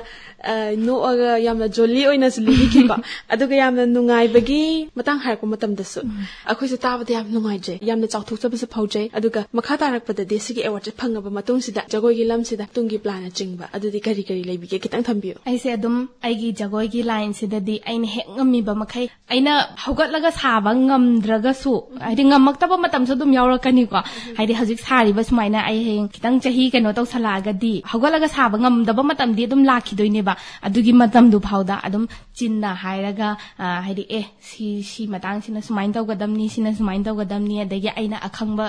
ꯑ, ꯅꯣꯛꯑꯒ ꯌꯥꯝꯅ jolly ꯑꯣꯏꯅꯁꯨ ꯂꯤꯕꯤꯈꯤꯕ꯫ ꯑꯗꯨꯒ ꯌꯥꯝꯅ ꯅꯨꯡꯉꯥꯏꯕꯒꯤ ꯃꯇꯥꯡ ꯍꯥꯏꯔꯛꯄ ꯃꯇꯝꯗꯁꯨ ꯑꯩꯈꯣꯏꯁꯨ ꯇꯥꯕꯗ ꯌꯥꯝ ꯅꯨꯡꯉꯥꯏꯖꯩ꯫ ꯌꯥꯝꯅ ꯆꯥꯎꯊꯣꯛꯆꯕꯁꯨ ꯐꯥꯎꯖꯩ꯫ ꯑꯗꯨꯒ ꯃꯈꯥ ꯇꯥꯔꯛꯄꯗꯗꯤ ꯁꯤꯒꯤ award-ꯁꯦ ꯐꯪꯉꯕ ꯃꯇꯨꯡꯁꯤꯗ ꯖꯒꯣꯏꯒꯤ ꯂꯝꯁꯤꯗ ꯇꯨꯡꯒꯤ plan-ꯅꯆꯤꯡꯕ ꯑꯗꯨꯗꯤ ꯀꯔꯤ ꯀꯔꯤ ꯂꯩꯕꯤꯒꯦ? ꯈꯤꯇꯪ ꯊꯝꯕꯤꯌꯨ꯫ ꯑꯩꯁꯦ ꯑꯗꯨꯝ ꯑꯩꯒꯤ ꯖꯒꯣꯏꯒꯤ line-ꯁꯤꯗꯗꯤ ꯑꯩꯅ ꯍꯦꯛ ꯉꯝꯃꯤꯕ ꯃꯈꯩ, ꯑꯩꯅ ꯍꯧꯒꯠꯂꯒ ꯁꯥꯕ ꯉꯝꯗ꯭ꯔꯒꯁꯨ, ꯍꯥꯏꯗꯤ, ꯉꯝꯃꯛꯇꯕ ꯃꯇꯝꯁꯨ ꯑꯗꯨꯝ ꯌꯥꯎꯔꯛꯀꯅꯤꯀꯣ꯫ ꯍꯥꯏꯗꯤ, ꯍꯧꯖꯤꯛ ꯁꯥꯔꯤꯕ ꯁꯨꯃꯥꯏꯅ ꯑꯩ ꯍꯌꯦꯡ ꯈꯤꯇꯪ ꯆꯍꯤ ꯀꯩꯅꯣ ꯇꯧꯁꯜꯂꯛꯑꯒꯗꯤ, ꯍꯧꯒꯠꯂꯒ ꯁꯥꯕ ꯉꯝꯗꯕ ꯃꯇꯝꯗꯤ ꯑꯗꯨꯝ ꯂꯥꯛꯈꯤꯗꯣꯏꯅꯦꯕ꯫ ꯑꯗꯨꯒꯤ ꯃꯇꯝꯗꯨ ꯐꯥꯎꯗ ꯑꯗꯨꯝ ꯆꯤꯟꯅ ꯍꯥꯏꯔꯒ, ꯑ, ꯍꯥꯏꯗꯤ, "ꯑꯦ, ꯁꯤ, ꯁꯤ ꯃꯇꯥꯡꯁꯤꯅ ꯁꯨꯃꯥꯏꯅ ꯇꯧꯒꯗꯕꯅꯤ, ꯁꯤꯅ ꯁꯨꯃꯥꯏꯅ ꯇꯧꯒꯗꯕꯅꯤ", ꯑꯗꯒꯤ ꯑꯩꯅ ꯑꯈꯪꯕ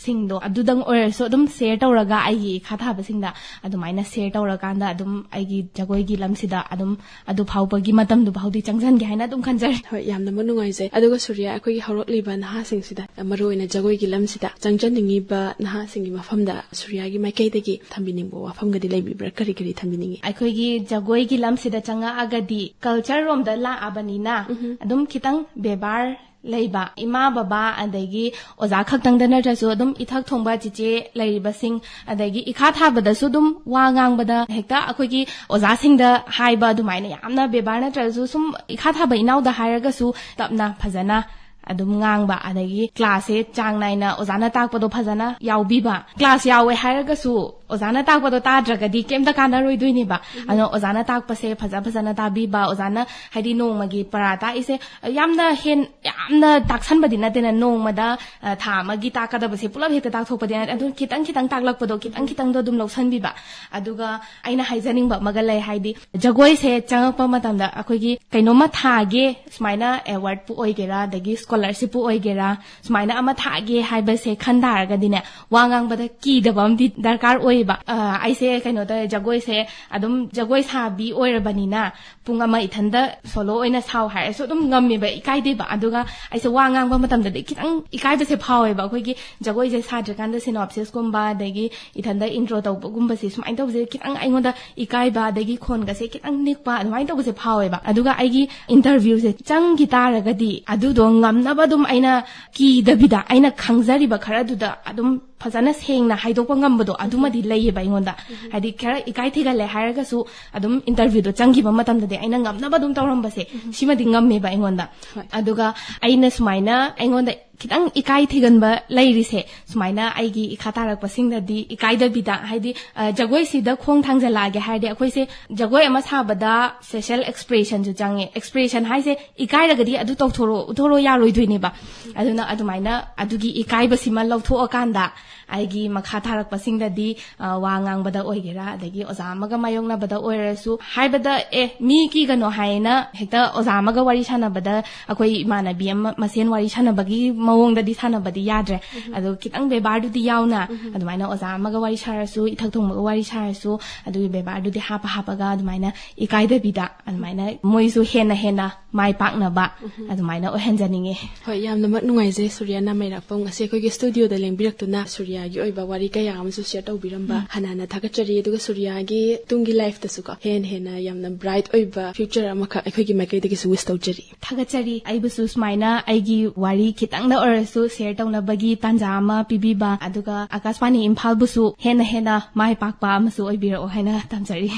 ꯁꯤꯡꯗꯣ ꯑꯗꯨꯗꯪ ꯑꯣꯏꯔꯁꯨ ꯑꯗꯨꯝ share ꯇꯧꯔꯒ, ꯑꯩꯒꯤ ꯏꯈꯥ ꯊꯥꯕꯁꯤꯡꯗ ꯑꯗꯨꯃꯥꯏꯅ share ꯇꯧꯔꯀꯥꯟꯗ, ꯑꯗꯨꯝ ꯑꯩꯒꯤ ꯖꯒꯣꯏꯒꯤ ꯂꯝꯁꯤꯗ ꯑꯗꯨꯝ ꯑꯗꯨ ꯐꯥꯎꯕꯒꯤ ꯃꯇꯝꯗꯨ ꯐꯥꯎꯗꯤ ꯆꯪꯁꯤꯟꯒꯦ ꯍꯥꯏꯅ ꯑꯗꯨꯝ ꯈꯟꯖꯔꯤ꯫ ꯍꯣꯏ, ꯌꯥꯝꯅ ꯃ-, ꯅꯨꯡꯉꯥꯏꯖꯩ꯫ ꯑꯗꯨꯒ ꯁꯨꯔꯤꯌꯥ, ꯑꯩꯈꯣꯏꯒꯤ ꯍꯧꯔꯛꯂꯤꯕ ꯅꯍꯥꯁꯤꯡꯁꯤꯗ, ꯃꯔꯨꯑꯣꯏꯅ ꯖꯒꯣꯏꯒꯤ ꯂꯝꯁꯤꯗ ꯆꯪꯖꯅꯤꯡꯉꯤꯕ ꯅꯍꯥꯁꯤꯡꯒꯤ ꯃꯐꯝꯗ ꯁꯨꯔꯤꯌꯥꯒꯤ ꯃꯥꯏꯀꯩꯗꯒꯤ ꯊꯝꯕꯤꯅꯤꯡꯕ ꯋꯥꯐꯝꯒꯗꯤ ꯂꯩꯕꯤꯕ꯭ꯔꯥ? ꯀꯔꯤ ꯀꯔꯤ ꯊꯝꯕꯤꯅꯤꯡꯉꯤ? ꯑꯩꯈꯣꯏꯒꯤ ꯖꯒꯣꯏꯒꯤ ꯂꯝꯁꯤꯗ ꯆꯪꯉꯛꯑꯒꯗꯤ, culture ꯔꯣꯝꯗ ꯂꯥꯛꯑꯕꯅꯤꯅ, ꯑꯗꯨꯝ ꯈꯤꯇꯪ ꯕꯦꯕꯥꯔ ꯂꯩꯕ ꯏꯃꯥ ꯕꯕꯥ, ꯑꯗꯒꯤ ꯑꯣꯖꯥ ꯈꯛꯇꯪꯗ ꯅꯠꯇ꯭ꯔꯁꯨ ꯑꯗꯨꯝ ꯏꯊꯛ ꯊꯣꯡꯕ ꯆꯤꯆꯦ ꯂꯩꯔꯤꯕꯁꯤꯡ, ꯑꯗꯒꯤ ꯏꯈꯥ ꯊꯥꯕꯗꯁꯨ ꯑꯗꯨꯝ ꯋꯥ ꯉꯥꯡꯕꯗ ꯍꯦꯛꯇ ꯑꯩꯈꯣꯏꯒꯤ ꯑꯣꯖꯥꯁꯤꯡꯗ ꯍꯥꯏꯕ ꯑꯗꯨꯃꯥꯏꯅ ꯌꯥꯝꯅ ꯕꯦꯕꯥꯔ ꯅꯠꯇ꯭ꯔꯁꯨ, ꯁꯨꯝ ꯏꯈꯥ ꯊꯥꯕ ꯏꯅꯥꯎꯗ ꯍꯥꯏꯔꯒꯁꯨ ꯇꯞꯅ ꯐꯖꯅ ꯑꯗꯨꯝ ꯉꯥꯡꯕ, ꯑꯗꯒꯤ ꯀ꯭ꯂꯥꯁꯁꯦ ꯆꯥꯡ ꯅꯥꯏꯅ ꯑꯣꯖꯥꯅ ꯇꯥꯛꯄꯗꯣ ꯐꯖꯅ ꯌꯥꯎꯕꯤꯕ꯫ ꯀ꯭ꯂꯥꯁ ꯌꯥꯎꯋꯦ ꯍꯥꯏꯔꯒꯁꯨ ꯑꯣꯖꯥꯅ ꯇꯥꯛꯄꯗꯣ ꯇꯥꯗ꯭ꯔꯒꯗꯤ ꯀꯩꯝꯇ ꯀꯥꯟꯅꯔꯣꯏꯗꯣꯏꯅꯦꯕ꯫ ꯑꯗꯨꯅ ꯑꯣꯖꯥꯅ ꯇꯥꯛꯄꯁꯦ ꯐꯖ ꯐꯖꯅ ꯇꯥꯕꯤꯕ, ꯑꯣꯖꯥꯅ ꯍꯥꯏꯗꯤ ꯅꯣꯡꯃꯒꯤ ꯄꯔꯥ ꯇꯥꯛꯏꯁꯦ ꯌꯥꯝꯅ ꯍꯦꯟ ꯌꯥꯝꯅ ꯇꯥꯛꯁꯟꯕꯗꯤ ꯅꯠꯇꯦꯅ, ꯅꯣꯡꯃꯗ ꯑ, ꯊꯥ ꯑꯃꯒꯤ ꯇꯥꯛꯀꯗꯕꯁꯦ ꯄꯨꯂꯞ ꯍꯦꯛꯇ ꯇꯥꯛꯊꯣꯛꯄꯗꯤ ꯅꯠꯇꯦ꯫ ꯑꯗꯨ ꯈꯤꯇꯪ ꯈꯤꯇꯪ ꯇꯥꯛꯂꯛꯄꯗꯣ, ꯈꯤꯇꯪ ꯈꯤꯇꯪꯗꯣ ꯑꯗꯨꯝ ꯂꯧꯁꯟꯕꯤꯕ꯫ ꯑꯗꯨꯒ ꯑꯩꯅ ꯍꯥꯏꯖꯅꯤꯡꯕ ꯑꯃꯒ ꯂꯩ, ꯍꯥꯏꯗꯤ ꯖꯒꯣꯏꯁꯦ ꯆꯪꯉꯛꯄ ꯃꯇꯝꯗ ꯑꯩꯈꯣꯏꯒꯤ ꯀꯩꯅꯣꯝꯃ ꯊꯥꯒꯦ, ꯁꯨꯃꯥꯏꯅ ꯑꯦꯋꯥꯔꯗꯄꯨ ꯑꯣꯏꯒꯦꯔꯥ, ꯑꯗꯒꯤ ꯁ꯭ꯀꯣꯂꯔꯁꯤꯞꯄꯨ ꯑꯣꯏꯒꯦꯔꯥ, ꯁꯨꯃꯥꯏꯅ ꯑꯃ ꯊꯥꯒꯦ ꯍꯥꯏꯕꯁꯦ ꯈꯟ ꯇꯥꯔꯒꯗꯤꯅꯦ, ꯋꯥ ꯉꯥꯡꯕꯗ ꯀꯤꯗꯕ ꯑꯃꯗꯤ ꯗꯔꯀꯥꯔ ꯑꯣꯏꯌꯦꯕ꯫ ꯑ, ꯑꯩꯁꯦ ꯀꯩꯅꯣ ꯇꯧꯋꯦ, ꯖꯒꯣꯏꯁꯦ ꯑꯗꯨꯝ ꯖꯒꯣꯏ ꯁꯥꯕꯤ ꯑꯣꯏꯔꯕꯅꯤꯅ ꯄꯨꯡ ꯑꯃ ꯏꯊꯟꯗ ꯁꯣꯂꯣ ꯑꯣꯏꯅ ꯁꯥꯎ ꯍꯥꯏꯔꯁꯨ ꯑꯗꯨꯝ ꯉꯝꯃꯦꯕ, ꯏꯀꯥꯏꯗꯦꯕ꯫ ꯑꯗꯨꯒ ꯑꯩꯁꯦ ꯋꯥ ꯉꯥꯡꯕ ꯃꯇꯝꯗꯗꯤ ꯈꯤꯇꯪ ꯏꯀꯥꯏꯕꯁꯦ ꯐꯥꯎꯋꯦꯕ꯫ ꯑꯩꯈꯣꯏꯒꯤ ꯖꯒꯣꯏꯁꯦ ꯁꯥꯗ꯭ꯔꯤꯀꯥꯟꯗ ꯁꯤꯅꯣꯞꯁꯤꯁꯀꯨꯝꯕ, ꯑꯗꯒꯤ ꯏꯊꯟꯗ ꯏꯟꯇ꯭ꯔꯣ ꯇꯧꯕꯒꯨꯝꯕꯁꯦ, ꯁꯨꯃꯥꯏꯅ ꯇꯧꯕꯁꯦ ꯈꯤꯇꯪ ꯑꯩꯉꯣꯟꯗ ꯏꯀꯥꯏꯕ, ꯑꯗꯒꯤ ꯈꯣꯟꯒꯁꯦ ꯈꯤꯇꯪ ꯅꯤꯛꯄ, ꯑꯗꯨꯃꯥꯏꯅ ꯇꯧꯕꯁꯦ ꯐꯥꯎꯋꯦꯕ꯫ ꯑꯗꯨꯒ ꯑꯩꯒꯤ ꯏꯟꯇꯔꯚ꯭ꯌꯨꯁꯦ ꯆꯪꯈꯤ ꯇꯥꯔꯒꯗꯤ, ꯑꯗꯨꯗꯣ ꯉꯝꯅꯕ ꯑꯗꯨꯝ ꯑꯩꯅ ꯀꯤꯗꯕꯤꯗ, ꯑꯩꯅ ꯈꯪꯖꯔꯤꯕ ꯈꯔꯗꯨꯗ ꯑꯗꯨꯝ ꯐꯖꯅ ꯁꯦꯡꯅ ꯍꯥꯏꯗꯣꯛꯄ ꯉꯝꯕꯗꯣ, ꯑꯗꯨꯃꯗꯤ ꯂꯩꯌꯦꯕ ꯑꯩꯉꯣꯟꯗ꯫ ꯍꯥꯏꯗꯤ ꯈꯔ ꯏꯀꯥꯏ ꯊꯤꯒꯜꯂꯦ ꯍꯥꯏꯔꯒꯁꯨ, ꯑꯗꯨꯝ ꯏꯟꯇꯔꯚ꯭ꯌꯨꯗꯣ ꯆꯪꯈꯤꯕ ꯃꯇꯝꯗꯗꯤ ꯑꯩꯅ ꯉꯝꯅꯕ ꯑꯗꯨꯝ ꯇꯧꯔꯝꯕꯁꯦ, ꯁꯤꯃꯗꯤ ꯉꯝꯃꯦꯕ ꯑꯩꯉꯣꯟꯗ꯫ ꯍꯣꯏ꯫ ꯑꯗꯨꯒ ꯑꯩꯅ ꯁꯨꯃꯥꯏꯅ ꯑꯩꯉꯣꯟꯗ ꯈꯤꯇꯪ ꯏꯀꯥꯏ ꯊꯤꯒꯟꯕ ꯂꯩꯔꯤꯁꯦ, ꯁꯨꯃꯥꯏꯅ ꯑꯩꯒꯤ ꯏꯈꯥ ꯇꯥꯔꯛꯄꯁꯤꯡꯗꯗꯤ ꯏꯀꯥꯏꯗꯕꯤꯗ, ꯍꯥꯏꯗꯤ, ꯑ, ꯖꯒꯣꯏꯁꯤꯗ ꯈꯣꯡ ꯊꯥꯡꯖꯜꯂꯛꯑꯒꯦ ꯍꯥꯏꯔꯗꯤ, ꯑꯩꯈꯣꯏꯁꯦ ꯖꯒꯣꯏ ꯑꯃ ꯁꯥꯕꯗ ꯐꯦꯁꯤꯌꯦꯜ ꯑꯦꯛꯁꯄ꯭ꯔꯦꯁꯟꯁꯨ ꯆꯪꯉꯦ꯫ ꯑꯦꯛꯁꯄ꯭ꯔꯦꯁꯟ ꯍꯥꯏꯁꯦ ꯏꯀꯥꯏꯔꯒꯗꯤ ꯑꯗꯨ ꯇꯧꯊꯣꯔꯛꯑꯣ, ꯎꯠꯊꯣꯔꯛꯑꯣ ꯌꯥꯔꯣꯏꯗꯣꯏꯅꯦꯕ꯫ ꯑꯗꯨꯅ ꯑꯗꯨꯃꯥꯏꯅ ꯑꯗꯨꯒꯤ ꯏꯀꯥꯏꯕꯁꯤꯃ ꯂꯧꯊꯣꯛꯑꯀꯥꯟꯗ, ꯑꯩꯒꯤ ꯃꯈꯥ ꯊꯥꯔꯛꯄꯁꯤꯡꯗꯗꯤ, ꯑ, ꯋꯥ ꯉꯥꯡꯕꯗ ꯑꯣꯏꯒꯦꯔꯥ, ꯑꯗꯒꯤ ꯑꯣꯖꯥ ꯑꯃꯒ ꯃꯥꯌꯣꯛꯅꯕꯗ ꯑꯣꯏꯔꯁꯨ, ꯍꯥꯏꯕꯗ, "ꯑꯦ, ꯃꯤ ꯀꯤꯒꯅꯣ" ꯍꯥꯏꯅ ꯍꯦꯛꯇ ꯑꯣꯖꯥ ꯑꯃꯒ ꯋꯥꯔꯤ ꯁꯥꯟꯅꯕꯗ, ꯑꯩꯈꯣꯏ ꯏꯃꯥꯟꯅꯕꯤ ꯑꯃ ꯃꯁꯦꯟ ꯋꯥꯔꯤ ꯁꯥꯟꯅꯕꯒꯤ ꯃꯑꯣꯡꯗꯗꯤ ꯁꯥꯟꯅꯕꯗꯤ ꯌꯥꯗ꯭ꯔꯦ꯫ ꯑꯗꯣ ꯈꯤꯇꯪ ꯕꯦꯕꯥꯔꯗꯨꯗꯤ ꯌꯥꯎꯅ, ꯑꯗꯨꯃꯥꯏꯅ ꯑꯣꯖꯥ ꯑꯃꯒ ꯋꯥꯔꯤ ꯁꯥꯔꯁꯨ, ꯏꯊꯛ ꯊꯣꯡꯕꯒ ꯋꯥꯔꯤ ꯁꯥꯔꯁꯨ, ꯑꯗꯨꯒꯤ ꯕꯦꯕꯥꯔꯗꯨꯗꯤ ꯍꯥꯞꯄ ꯍꯥꯞꯄꯒ ꯑꯗꯨꯃꯥꯏꯅ ꯏꯀꯥꯏꯗꯕꯤꯗ, ꯑꯗꯨꯃꯥꯏꯅ ꯃꯣꯏꯁꯨ ꯍꯦꯟꯅ ꯍꯦꯟꯅ ꯃꯥꯏ ꯄꯥꯛꯅꯕ ꯑꯗꯨꯃꯥꯏꯅ ꯑꯣꯏꯍꯟꯖꯅꯤꯡꯉꯦ꯫ ꯍꯣꯏ, ꯌꯥꯝꯅꯃꯛ ꯅꯨꯡꯉꯥꯏꯖꯩ ꯁꯨꯔꯤꯌꯥ ꯅꯥꯃꯩꯔꯥꯛꯄꯝ ꯉꯁꯤ ꯑꯩꯈꯣꯏꯒꯤ ꯁ꯭ꯇꯨꯗꯤꯑꯣꯗ ꯂꯦꯡꯕꯤꯔꯛꯇꯨꯅ꯫ ꯁꯨꯔꯤꯌꯥ ꯒꯤ ꯑꯣꯏꯕ ꯋꯥꯔꯤ ꯀꯌꯥ ꯑꯃꯁꯨ ꯁꯤꯌꯔ ꯇꯧꯕꯤꯔꯝꯕ ꯍꯟꯅ ꯍꯟꯅ ꯊꯥꯒꯠꯆꯔꯤ꯫ ꯑꯗꯨꯒ ꯁꯨꯔꯤꯌꯥꯒꯤ ꯇꯨꯡꯒꯤ ꯂꯥꯏꯐꯇꯁꯨꯀꯣ ꯍꯦꯟꯅ ꯍꯦꯟꯅ ꯌꯥꯝꯅ ꯕ꯭ꯔꯥꯏꯠ ꯑꯣꯏꯕ ꯐ꯭ꯌꯨꯆꯔ ꯑꯃꯈꯛ ꯑꯩꯈꯣꯏꯒꯤ ꯃꯥꯏꯀꯩꯗꯒꯤꯁꯨ ꯋꯤꯁ ꯇꯧꯖꯔꯤ꯫ ꯊꯥꯒꯠꯆꯔꯤ꯫ ꯑꯩꯕꯨꯁꯨ ꯁꯨꯃꯥꯏꯅ ꯑꯩꯒꯤ ꯋꯥꯔꯤ ꯈꯤꯇꯪꯗ ꯑꯣꯏꯔꯁꯨ ꯁꯤꯌꯔ ꯇꯧꯅꯕꯒꯤ ꯇꯥꯟꯖꯥ ꯑꯃ ꯄꯤꯕꯤꯕ, ꯑꯗꯨꯒ ꯑꯀꯥꯁꯕꯥꯅꯤ ꯏꯝꯐꯥꯜꯕꯨꯁꯨ ꯍꯦꯟꯅ ꯍꯦꯟꯅ ꯃꯥꯏ ꯄꯥꯛꯄ ꯑꯃꯁꯨ ꯑꯣꯏꯕꯤꯔꯛꯑꯣ ꯍꯥꯏꯅ ꯇꯝꯖꯔꯤ꯫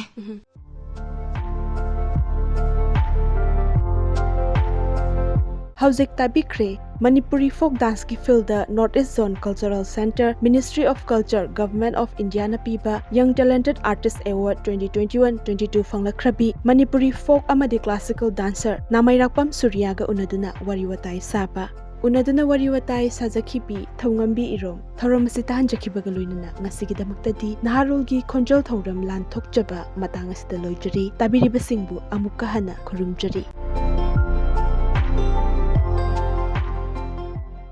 ꯍꯧꯖꯤꯛ ꯇꯥꯕꯤꯈ꯭ꯔꯦ ꯃꯅꯤꯄꯨꯔꯤ ꯐꯣꯛ ꯗꯥꯟꯁꯀꯤ ꯐꯤꯜꯗ North East Zone Cultural Centre, Ministry of Culture, Government of Indiaꯅ ꯄꯤꯕ Young Talented Artist Award twenty twenty-one twenty-two ꯐꯪꯂꯛꯈ꯭ꯔꯕꯤ Manipuri ꯐꯣꯛ ꯑꯃꯗꯤ ꯀ꯭ꯂꯥꯁꯤꯀꯦꯜ ꯗꯥꯟꯁꯔ ꯅꯥꯃꯩꯔꯥꯛꯄꯝ ꯁꯨꯔꯤꯌꯥꯒ ꯎꯅꯗꯨꯅ ꯋꯥꯔꯤ ꯋꯥꯇꯥꯏ ꯁꯥꯕ꯫ ꯎꯅꯗꯨꯅ ꯋꯥꯔꯤ ꯋꯥꯇꯥꯏ ꯁꯥꯖꯈꯤꯕꯤ ꯊꯧꯉꯝꯕꯤ ꯏꯔꯣꯝ꯫ ꯊꯧꯔꯝ ꯑꯁꯤ ꯇꯥꯍꯟꯖꯈꯤꯕꯒ ꯂꯣꯏꯅꯅ ꯉꯁꯤꯒꯤꯗꯃꯛꯇꯗꯤ ꯅꯍꯥꯔꯣꯜꯒꯤ ꯈꯣꯟꯖꯦꯜ ꯊꯧꯔꯝ ꯂꯥꯟꯊꯣꯛꯆꯕ ꯃꯇꯥꯡ ꯑꯁꯤꯗ ꯂꯣꯏꯖꯔꯤ꯫ ꯇꯥꯕꯤꯔꯤꯕꯁꯤꯡꯕꯨ ꯑꯃꯨꯛꯀ ꯍꯟꯅ ꯈꯨꯔꯨꯝꯖꯔꯤ꯫